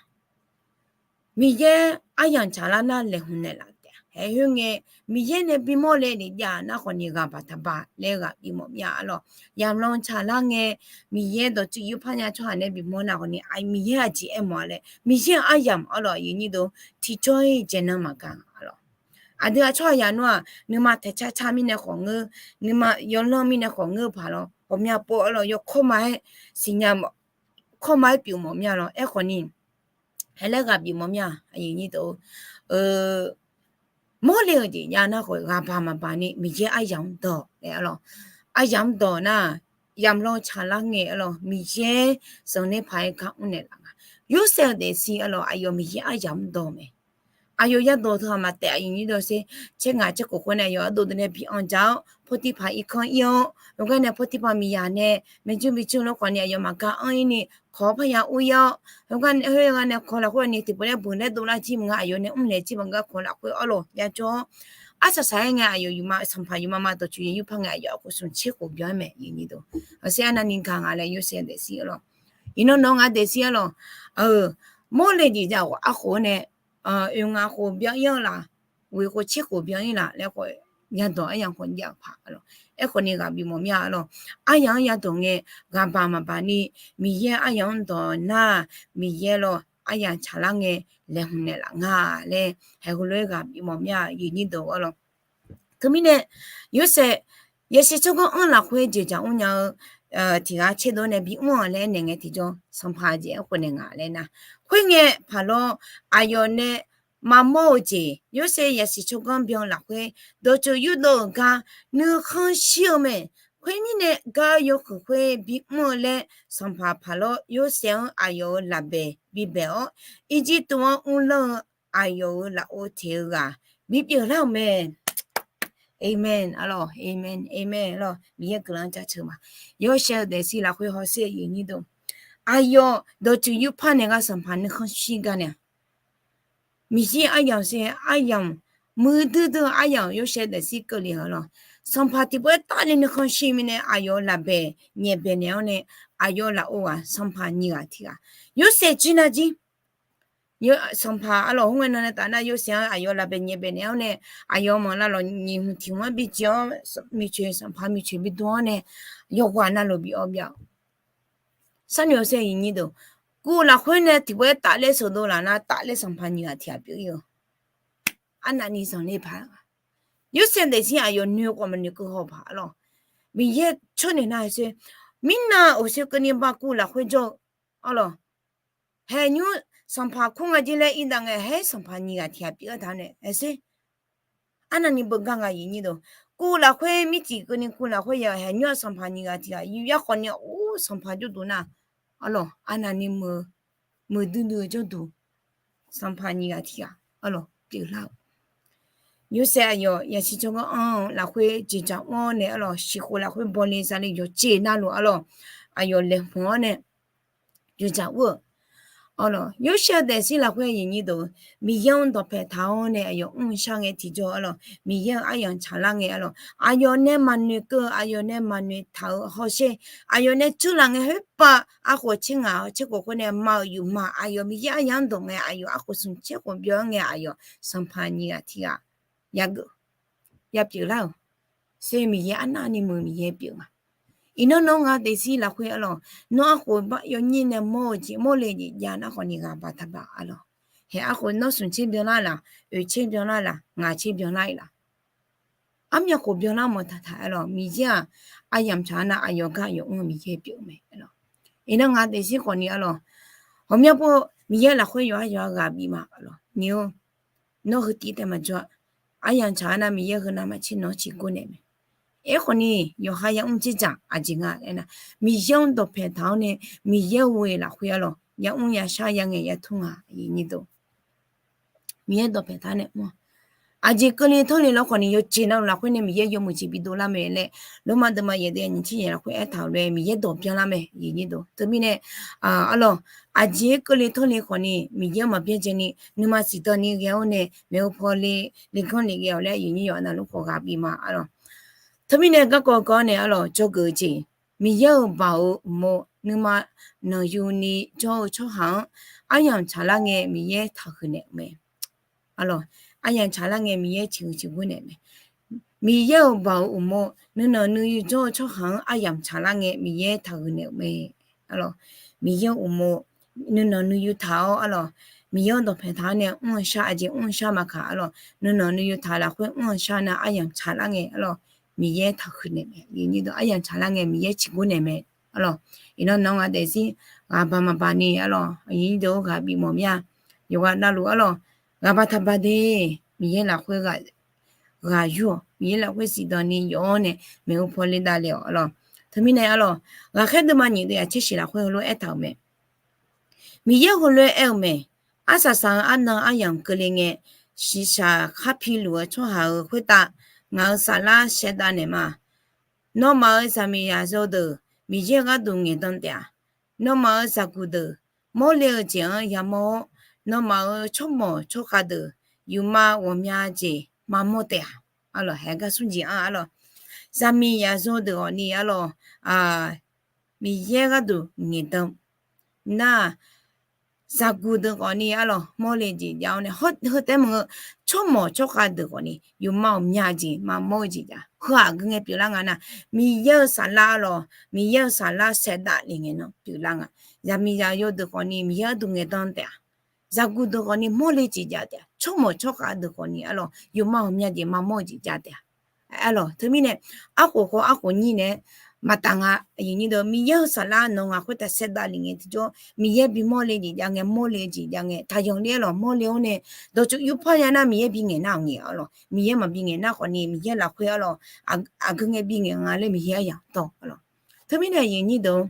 Miqyaer aryamq tsaqlar nar laeqhmq naeqlaf taef-a. Haeq khoerngae, Miqyaer nae bimawr le lef jav nar khawf ni ghaq baq taqbaq laer ghaq bifmawf mya arlawq. Yamqlanr tsaqlar ngae, Miqyaer dawqtsuif yufpar nya tsawrhaq nae bifmawr nar khawf ni, Miqyaer aqjeq aermawf-a laer, Miqyaer-euq aryamq arlawq, aqyuif nyir deuq, tiqjawr-ir dzaeqnan maqgaq arlawq. Aqdui-aq tsawrhaq yaq nar-aq, nuima taeqcar car mirnae khawf ngeur, nuima yawlanr mirnae khawf ngeur paq lawr, ghawqmya pov arlawq, yawkawr ma-aer siqnya, kawr ma-aer pyeuf mawf mya lawr. Aerkhawf ni, haeq laer ghaq bif mawf mya, aqyuif nyir deuq, mawrle-euq jeq jav nar khawf ghaq baq maqbaq ni Miqyaer aryamq-anr dawq laer arlawq. Aryamq-anr dawq nar, yamqlanr tsaqlar ngae arlawq, Miqyaer zanqler paq-aer gar mrnaeq laf nga. Yorsaev-eu daefzir arlawq, aqyawf Miqyaer aryamq-anr dawq mae. Aqyawf yadawq teughaq maqtaef, aqyuif nyir dawq sher, tser ngaq tser khof khoer nae aqyawf ardov deuq nae bi anr dzaq-awr, Potiqpaq irkanr ir-awr, heugar nae Potiqpaq miqyaq nae maeqjur bi jur lof khawf ni aqyawf maqgar anr-ir ni kawq-awr parya ur-ir-awr, heugar nae khoer gar nae kawq lafkhoer ni tiqpov laer buq laer dovlar jir maqnga, aqyawf nae mrlaeq jir maqnga kawq lafkhoer arlawq yajawr-awr, arsaq saq-aer ngae aqyawf yufma sanqpaq yufma ma dawqtsuif yufpar ngae aqyawf arkhof smq tser khof byan-aer mae, aqyuif nyir dawq. Aqsaer arnavni gaq nga laer Yorsaev daefzir arlawq. Iqnan nawr ngaq daefzir arlawq. Mawrle jeq jav-awq arkhof-anr nae, oeq ngaq khof byan-ir-awr laf, ghoeq khof tser khof byan-ir laf laer khawf, yadawq aryamq khawf jav-eu paq arlawq. Aerkhawf ni ghaq bif mawf mir-a lawq. Aryamq-anr yadawq ngae, ghaqbaq maqbaq ni, Miqyaer aryamq-anr dawq nar, Miqyaer lawr aryamq tsaqlar ngae, laeqhmq naeqlaf nga laer, haeq heulof-aer ghaq bif mawf mir-a, aqyuif nyir deuq-awr lawq. Teumirnae, Yorsaev yasiq tsawrganr anr lafkhoer jeqjaq mrnya-eu tiq ghaq tserdov nae bimr-anr laer aernaeq ngae tiqjawr, sanqpaq jeq-anr khofnaeq nga laer nar, khoerngae paqlawr aqyawf nae maqmawr-eu jeq, Yorsaev yasiq tsawrganr byan lafkhoer dawqtsuif yurdov-euq gar nuikhanr shir-eu mae. Khoermirnae, gar yawhuiq khoer bimr-eu laer sanqpaq paqlawr Yorsaev-anr aqyawf-euq lafbaeq bibaeq-awr, Irjirtuv-anr uvlanr-eu aqyawf-euq lafov teq-eu ghaq bipyeuf lar-euq mae. Aqmeq, aqlawq, aqmeq, aqmeq, aqlawq. Miqyaer guiqlanq-anr jaceuq ma. Yawshaev-eu daefzir lafkhoer hawsher aqyuif nyir deuq, aqyawf dawqtsuif yurpar naeq gar sanqpaq nuikhanr shir gar nae-a, Miqyaer aryamq sher aryamq, muiqdui dui-eu aryamq, Yorsaev daefzir keuvle-eu lawq. Sanqpaq tiqpov-aer tafler nuikhanr shir mirnae aqyawf-euq lafbaeq nyaefbaeq naeq-awr nae, aqyawf lafov ghaq sanqpaq nyiq ghaq tiq ghaq, Yorsaev jir nar jir, sanqpaq aqlawq, khoerngae nan nae taf nar Yorsaev-anr aqyawf lafbaeq nyaefbaeq naeq-awr nae, aqyawf manq navluf nyiq hmq tiq hmq-anr bi jeq-awr, miqcoeq sanqpaq miqcoeq bi dm-awr nae, yawqghaq navluf bif-awr byav-awq. Sarnoeq hawsher aqyuif nyir deuq, guv lafkhoer nae tiqpov-aer tafler sheuqdov laf nar tafler sanqpaq nyiq ghaq tiq ghaq pyeuf ir-eu, arnavni zanqler paq-a. Yorsaev daefzir aqyawf noeq khawf maqnoeq keuv haw paq-a lawq. Miqyaer tsawrnoeq nar hawsher, mirnav uqshoe keuvni ba guv lafkhoer jawr-eu, arlawq, haeq nymr sanqpaq kur nga jir laer irdav ngae, haer sanqpaq nyiq ghaq tiq ghaq pyeuf-eu taq nae hawsher. Arnavni beugar nga aqyuif nyir deuq, guv lafkhoer mircif keuvni guv lafkhoer ya haeq nymr-aq sanqpaq nyiq ghaq tiq ghaq yur yar khawf ni-a, or sanqpaq jawrduq nar, arlawq, arnavni muiqdui dui-eu jawrduq, sanqpaq nyiq ghaq tiq ghaq arlawq pyeuflar-eu. Yorsaev aqyawf yasiq tsawrganr anr-eu lafkhoer jeqjaq mr-awr nae arlawq, siqkhof lafkhoer bawle zale yawqjeq navluf arlawq, aqyawf laeqhmq-awr nae jeqjaq ur-eu, arlawq, Yorsaev-eu daefzir lafkhoer aqyuif nyir deuq, Miqyaer-anr dawqpaeq taq-awr nae aqyawf mrshar ngae tiqjawr arlawq, Miqyaer-euq aryamq tsaqlar ngae arlawq, aqyawf nae maqnoeq keuv-eu, aqyawf nae maqnoeq taq-eu hawsher, aqyawf nae tsurlaf ngae khoerpav arkhof tser ngaq tser khof khoer nae ma-euq yufma aqyawf Miqyaer aryamq-anr dawq ngae aqyawf arkhof smq tser khof byaw-anr ngae aqyawf sanqpaq nyiq ghaq tiq ghaq yageuf yapyeuf lar-euq. Sher Miqyaer arnavni muiq Miqyaer pyeuf nga. Iqnan nawr nga daefzir lafkhoer arlawq, nawr arkhof yawnyir nae mawr-eu jeq mawrle jeq jav nar khawf ni ghaq baq taq baq arlawq. Haeq arkhof nawr smq tser byanlar laf, oeq tser byanlar laf, ngaq tser byanlar-ir laf, armyav khof byanlar mawf taq taq arlawq, Miqyaer-aq aryamq tsaq-a nar aqyawf gar aqyawf mr-eu Miqyaer pyeuf-eu mae arlawq. Iqnan nga daefzir khawf ni arlawq, ghawqmya pov Miqyaer lafkhoer yawqha yawqha ghaq bif ma arlawq. Nyiq-or, nawr heu tiv taef maqjawr-a. Aryamq tsaq-a nar Miqyaer heu navmaqtser nawq-anr ciqgor naeq mae. Aerkhawf ni yawqha yamr dzerdzaq aqjeq nga aernar, Miqyaer-anr dawqpaeq taq-awr nae Miqyaer ghoe lafkhoer arlawq yamr yashar yangaeq yatur nga. Miqyaer dawqpaeq taq-awr nae mr-a, aqjeq keuvle tanrle lawr khawf ni yawjeq navluf lafkhoer nae Miqyaer yawmuiq jeq bidov lar mae laer, Lormav deuvma yaeq deuv aqnyir tser yaeq lafkhoer aertaq-euq lof-aer Miqyaer dawq byanlar mae. Aqyuif nyir deuq, teumirnae arlawq, aqjeq keuvle tanrle khawf ni Miqyaer maqbyan dzaeni nuima siqdan ni ghae-awr nae maeqhu paw le, leganr le ghae-awq laer aqyuif nyir yawqha navluf khawf ghaq bif ma arlawq. Teumirnae garkawv gawr nae arlawq, dzawgeuf-eu jeq, Miqyaer-euq baoq-euq uqmov nuima nanqyuni jawr-eu tsawrhaq-anr aryamq tsaqlar ngae Miqyaer taqhuiq naeq-euq mae. Arlawq, aryamq tsaqlar ngae Miqyaer ciqhuiq ciqgor naeq mae. Miqyaer-euq baoq-euq uqmov nuinanq nuiyu jawr-eu tsawrhaq-anr aryamq tsaqlar ngae Miqyaer taqhuiq naeq-euq mae. Arlawq, Miqyaer-euq uqmov nuinanq nuiyu taq-awr arlawq, Miqyaer-anr dawqpaeq taq-awr nae mr-eu shar aqjeq mr-eu shar maqkaq arlawq, nuinanq nuiyu taq lafkhoer mr-eu shar nar aryamq tsaqlar ngae arlawq, Miqyaer taqhuiq naeq mae. Aryamq tsaqlar ngae Miqyaer ciqgor naeq mae. Arlawq, iqnan nawq-anr nga daefzir ghaq baq maqbaq ni arlawq, aqyuif nyir deuq-or ghaq bif mawf mir-a. Yawqghaq navluf arlawq, ghaq baq taq baq de, Miqyaer lafkhoer ghaq yur-awq, Miqyaer lafkhoer siqdan ni yawf-awr nae maeqhu paw le davle-awq arlawq. Teumirnae arlawq, ghaqkhaer deuvma nyiq deuv yaq tser shiq lafkhoer heulof-aer aertaq-euq mae. Miqyaer heulof-aer aer-eu mae, arsaq saq-eu arnan aryamq keuvle ngae, shiqshaq khar piluf-eu tsawrhaq-euq khoertav ngaq-euq saflar shaevdav naeq ma. Nawmaf-euq zaqmiqzaq zaqyo deuq Miqyaer gharduq ngaeqdan taef-a. Nawmaf-euq zaqguq deuq mawrle-eu jeq-anr yamawr-awr, nawmaf-euq tsawrmawq tsawrkhav deuq yufma ghawqmya jeq maqmawr taef-a. Arlawq, haeq gar smr jeq-anr arlawq, zaqmiqzaq zaqyo deuq hawq ni arlawq, Miqyaer gharduq ngaeqdan nar, zaqguq deuq khawfni arlawq mawrle jeq jav-awr nae, heu taef-aer maqngeur, tsawrmawq tsawrkhav deuq khawfni yawqma ghawqmya jeq maqmawr-eu jeq jav. Heu-aq aqgeu ngae pyeuflar nga nar, Miqyaer-euq saflar arlawq, Miqyaer-euq saflar saevdav le ngae nan pyeuflar nga. Zaqmiqzaq yaw deuq khawfni Miqyaer gharduq ngaeqdan taef-a. Zaqguq deuq khawfni mawrle jeq jav taef-a. Tsawrmawq tsawrkhav deuq khawfni arlawq yawqma ghawqmya jeq maqmawr-eu jeq jav taef-a. Arlawq teumirnae, arkhof khawf arkhof nyir nae maqtaf nga. Aqyuif nyir deuq, Miqyaer-euq saflar nawq ngaq khoertav saevdav le ngae tiqjawr, Miqyaer bimawrle jeq jav ngae, mawrle-eu jeq jav ngae, taqyanq ler arlawq mawrle-awr nae, dawqtsuif yurpar ya nar Miqyaer bingaeq nar-aq ngae arlawq, Miqyaer maqbingaeq nar khawfni Miqyaer lafkhoer arlawq, aqgeu ngae bingaeq nga laer Miqyaer aryamq dawq arlawq. Teumirnae aqyuif nyir deuq,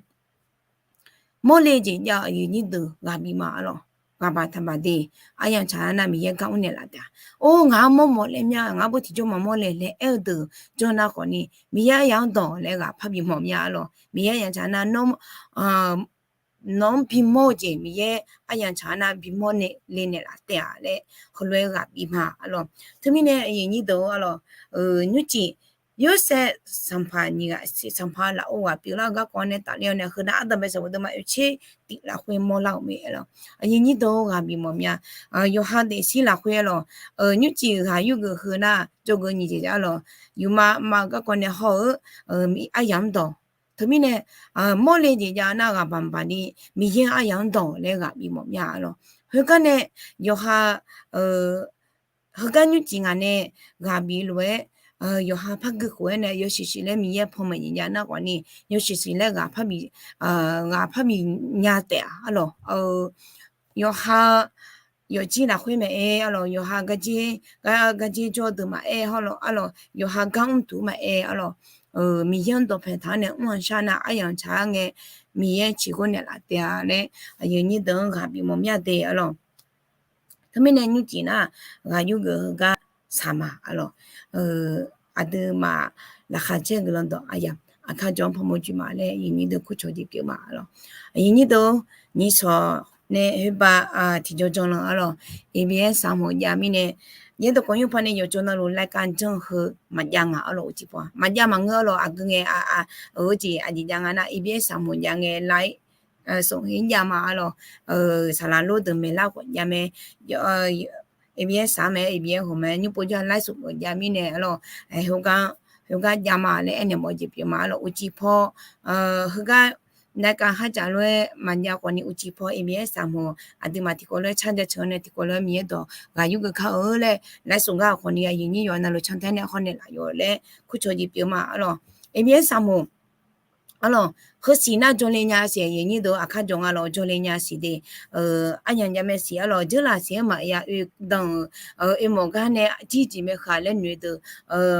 mawrle jeq jav-eu aqyuif nyir deuq ghaq bif ma arlawq. Ghaq baq taq baq de, aryamq tsaq-a nar Miqyaer gar mr naeqlaf taef-a. Or ngaq-anr mawrmawf laer mya, ngaq-anr beu tiqjawr maqmawr le laer aer-eu deuq jawr nar khawfni Miqyaer aryamq-anr dawq laer ghaq par bif mawf mya arlawq. Miqyaer aryamq tsaq nar nawr nawq-anr bimawr-eu jeq Miqyaer aryamq tsaq-a nar bimawr nae le naeqlaf taef-a laer heulof-aer ghaq bif ma arlawq. Teumirnae aqyuif nyir deuq arlawq, nymrcif Yorsaev sanqpaq nyiq ghaq, sanqpaq lafov ghaq pyeuflar-eu garkawv nae tafler-awr nae, heu nar ardanqbae sanqbof deuvma oeqtser tif lafkhoer mawrlar-euq mae arlawq. Aqyuif nyir deuq ghaq bif mawf mya, yawqha daefzir lafkhoer arlawq, nymrcif ghaq yurgeuf heu nar jawrgeuf nyiq jeq jav arlawq, yufma ma-eu garkawv nae haw-eu aryamq-anr dawq. Teumirnae mawrle jeq jav nar ghaq baq baq ni Miqyaer aryamq-anr dawq laer ghaq bif mawf mya arlawq. Khoergar nae yawqha heugar nymrcif ngaq nae ghaq bif lof-aer, yawqha par gui khof-aer nae yawshuif shuif laer Miqyaer panmaeq jeq jav nar khawfni yawshuif shuif laer ghaq par bif, ghaq par bif nya taef-a arlawq. Yawqha yawfjir lafkhoer mae-aer arlawq, yawqha garjer, garjer jawr deuq maqaer arlawq, yawqha gar mr duq maqaer arlawq, Miqyaer-anr dawqpae taq-anr nae mr-anr shar nar aryamq tsaq-a ngae, Miqyaer ciqghawr naeqlaf taef-a laer aqyuif nyir deuq-anr ghaq bif mawf mya de arlawq. Teumirnae nymrcif nar ghaq yurgeuf heugar saq ma arlawq. Aqduimaf laqkhaq caer guiqlanq dawq aqyamq aqkar jawr-anr parmawr joe ma laer aqyuif nyir deuq kurcawq jeq pyeuf ma arlawq. Aqyuif nyir deuq, nyiq sawq nae khoerbav tiqjawr janrlanq arlawq, ABS saqmoq jav mirnae, yaerdawq kawq nymr par nae yawqjawr navluf laer kar janr heu maqjav ngaq arlawq, uqcif paw maqjav maqngeur arlawq, aqgeu ngae a, a, eu jeq aqjeq jav nga nar ABS saqmoq jav ngae laer smq her jav ma arlawq. Saqlaq lor deuq maeqlar khawf jav mae, ABS saq mae, ABS hawq mae, nymr pov jar laer smq khawf jav mirnae arlawq, khoergar jav ma laer aernaeq mawf jeq pyeuf ma arlawq, uqcif paw, heugar nae kav kharcaf lof-aer maqjav khawfni uqcif paw ABS saqmoq aqduimaf tiqkawv lof-aer car jaceuq-awr nae tiqkawv lof-aer Miqyaer dawq ghaq yurgeuf kar-eu laer laer smq gar khawfni aqyuif nyir yawqha navluf cantae nae hawnaeq laf yawf laer kurcawq jeq pyeuf ma arlawq. ABS saqmoq arlawq, heusiq nar jawrle nya siq, aqyuif nyir deuq aqkar jawq nga lawq, jawrle nya siq de. Aryamq jav mae siq arlawq, dzeurlaf siq-anr maqya oe dan-euq, oe mawf gar nae jir jeq mae khaq laer noeq deuq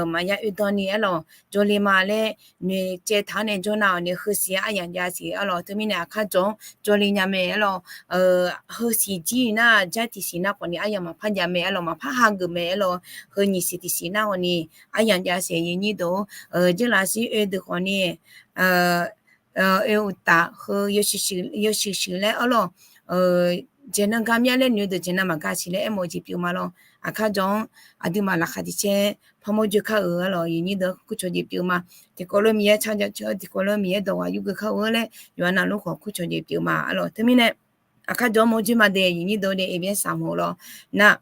maqya oe dan ni arlawq, jawrle ma laer noeqcaev taq-anr nae jawr nar-awq ni heusiq-anr aryamq jav siq arlawq. Teumirnae aqkar jawq-anr jawrle nya mae arlawq. Heusiq jir nar jar tiqsiq nar khawfni aryamq maqpar jav mae arlawq, maqpar hageuf mae arlawq. Heu nyiq siq tiqsiq nar khawfni aryamq jav siq, aqyuif nyir deuq, dzeurlaf siq oe deuq khawfni oe uqtaf heu yawshuif shuif laer arlawq, jeq nan gar mya laer noeq deuq jeq nan maqgar siq laer aermawf-eu jeq pyeuf ma lawr. Aqkar jawq-anr aqduimaf laqkhaq tiq caer parmawr joe kar-euq arlawq, aqyuif nyir deuq kurcawq jeq pyeuf ma. Tiqkawv lof Miqyaer car jaceuq-awr tiqkawv lof Miqyaer dawq ghaq yurgeuf kar-eu laer yawqha navluf khawf kurcawq jeq pyeuf ma arlawq. Teumirnae aqkar jawq-anr mawr joe ma de, aqyuif nyir deuq de ABS saqmoq lawr nar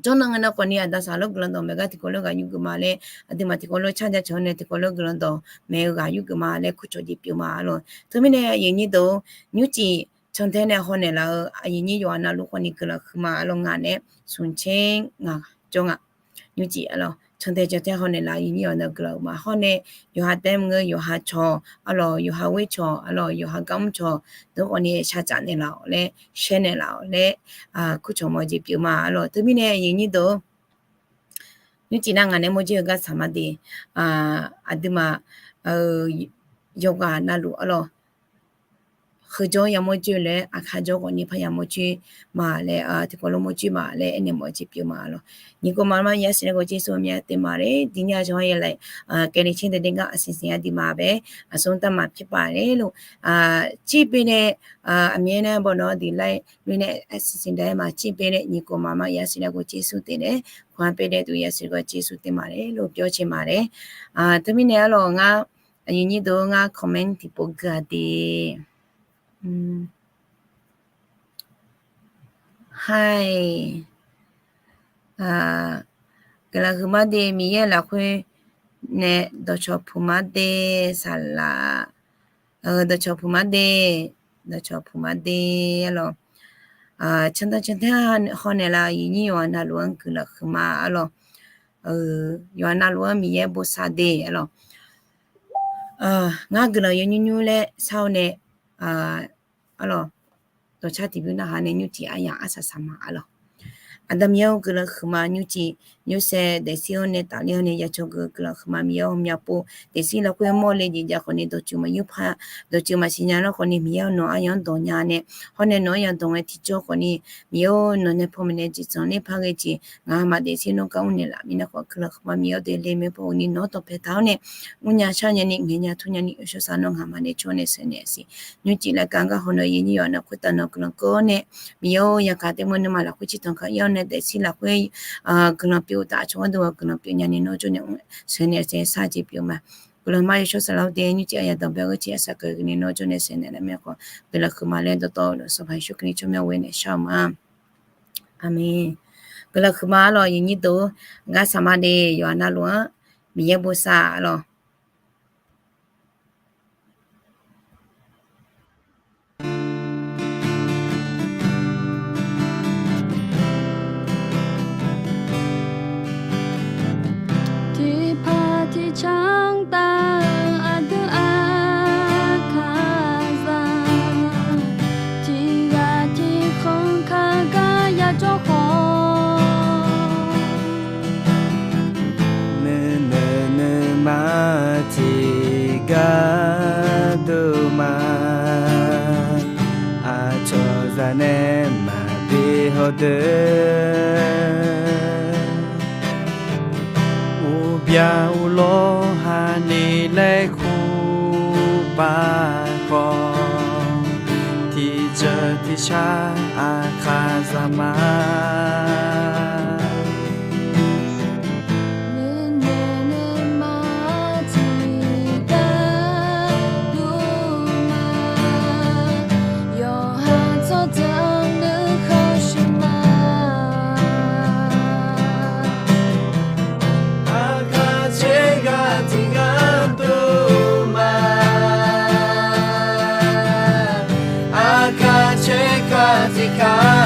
jawrnan ngae nar khawfni aqda saqlar guiqlanq dawq maeq gar tiqkawv lof ghaq yurgeuf ma laer, aqduimaf tiqkawv lof car jaceuq-awr nae tiqkawv lof guiqlanq dawq maeq-eu ghaq yurgeuf ma laer kurcawq jeq pyeuf ma arlawq. Teumirnae aqyuif nyir deuq, nymrcif cantae nae hawnaeq laf-eu aqyuif nyir yawqha navluf khawfni guiqlanq huiq ma arlawq. Ngaq nae smq caer ngaq jawr nga. Nymrcif arlawq, cantae cantae hawnaeq laf-eu aqyuif nyir yawqha navluf guiqlanq huiq ma hawr nae, yawqha taef-aer maqngeur yawqha cawq arlawq, yawqha ghoer cawq arlawq, yawqha gar mr cawq deuq khawfni shar tsaf naeqlaf-awq laer, shaer naeqlaf-awq laer kurcawq mawf jeq pyeuf ma arlawq. Teumirnae aqyuif nyir deuq, nymrcif nar ngaq nae mawr joe-eu gar saq ma de, aqduimaf yawqghaq navluf arlawq, heujawr yamawr joe laer aqkar jawr khawfni par yamawr joe ma laer, tiqkawv lof mawr joe ma laer aernaeq mawf jeq pyeuf ma arlawq. Nyiq kov maqma yasiq laer khawf Jeqsur maqmya taef ma laer dinya jawr-a laer, kaev ni caer dae de gar aqsiq siq aqduimaf bae aqsur taq maqpyeuf paq laer lof, cir pyeuf nae, aqmyan nae bawq nawr diq laer lof nae aqsiq siq dae-aer maqcir pyeuf nae nyiq kov maqma yasiq laer khawf Jeqsur taef nae, kawq-anr pyeuf nae duq yasiq laer khawf Jeqsur taef ma laer lof pyawr cae ma laer. Teumirnae arlawq ngar aqyuif nyir deuq ngar comment tiqpov gui-a de. Hai, guiqlanq huiqma de, Miqyaer lafkhoer nae dawqcawq puq ma de, saqlaq, dawqcawq puq ma de, dawqcawq puq ma de, arlawq. Cantae cantae hawnaeq la, yawqnyir yawqha navluf-anr guiqlanq huiqma, arlawq. Yawqha navluf-anr Miqyaer bosav de, arlawq. Ngar guiqlanq yawnymr nymr laer shar-eu nae, arlawq, dawqcar tiqbymr narhaq nae nymrcif aryamq arsaq saq ma, arlawq. Aqda Miqyaer-or, guiqlanq huiqma, nymrcif nymrsaev daefzir-anr nae tafler-awr nae ya cawq geuf guiqlanq huiqma, Miqyaer-or, hawmya pov daefzir lafkhoer mawrle jeq jav khawf ni dawqtsuif maqyur par, dawqtsuif maqsiq nya lar khawf ni Miqyaer-or, nawq aryamq-anr dawq nya nae, hawr nae nawq aryamq dawq ngae tiqjawr khawf ni Miqyaer-or, nawq nae panmaeq nae jeqtsanq ler par ghae jeq ngaq-anr maqdaefzir nawr gar mrnaeq laf mirnae khawf guiqlanq huiqma, Miqyaer-or, daefle maeq paw-eu ni nawq-anr dawqpae taq-awr nae mrnya shar nya ni ngaeq nya tur nya ni yawshawr sar nawr ngaq maqnaeq cawr nae sheuqnaeq siq. Nymrcif laeqkaq gar hawnaeq yawqnyir yawqha navluf khoertav nawq guiqlanq keuv-awr nae, Miqyaer-or, yaqkaq taef mawr nuima lafkhoer ciqtanq kar ir-awr nae daefzir lafkhoer guiqlanq pyeuf-eu taf, aqcawq gharduq-aq guiqlanq pyeuf nya ni nawr jawr nae sheuqnaeq saeq shar jeq pyeuf ma. Guiqlanq ma yawshawr saqlaq-awr de, nymrcif aryamq dawq bae-eu gharciq arsaq keuv ni nawr jawr nae sheuqnaeq nar mae khawf guiqlanq huiqma laer dawqtawvluf Sanqpaq Yeqsur Kali tsawrmyanr ghoe nae shar-eu ma. Aqmeq. Guiqlanq huiqma, arlawq, yawqnyir deuq-or, ngar saqma de, yawqha navluf-anr Miqyaer bosav, arlawq. Tiqpaq tiqcanr taf-eu aqdui aqkaqzaq, tiqghaq tiqkhanq kaq gar yajawr khawf, nuinoeq nuima tiqgar duma, aqcawq zaq nae maqbi hawdeuq, uqbya uqlawr hani laer kurpaq khawf, tiqjeuq tiqshar aqkaqzaq ma. Nuinoeq nuima tiqgar duma, yawqha tsawrjeuq nuikhanr shuif ma. Aqkaq caerghaq tiqgar duma, aqkaq caerghaq tiqgar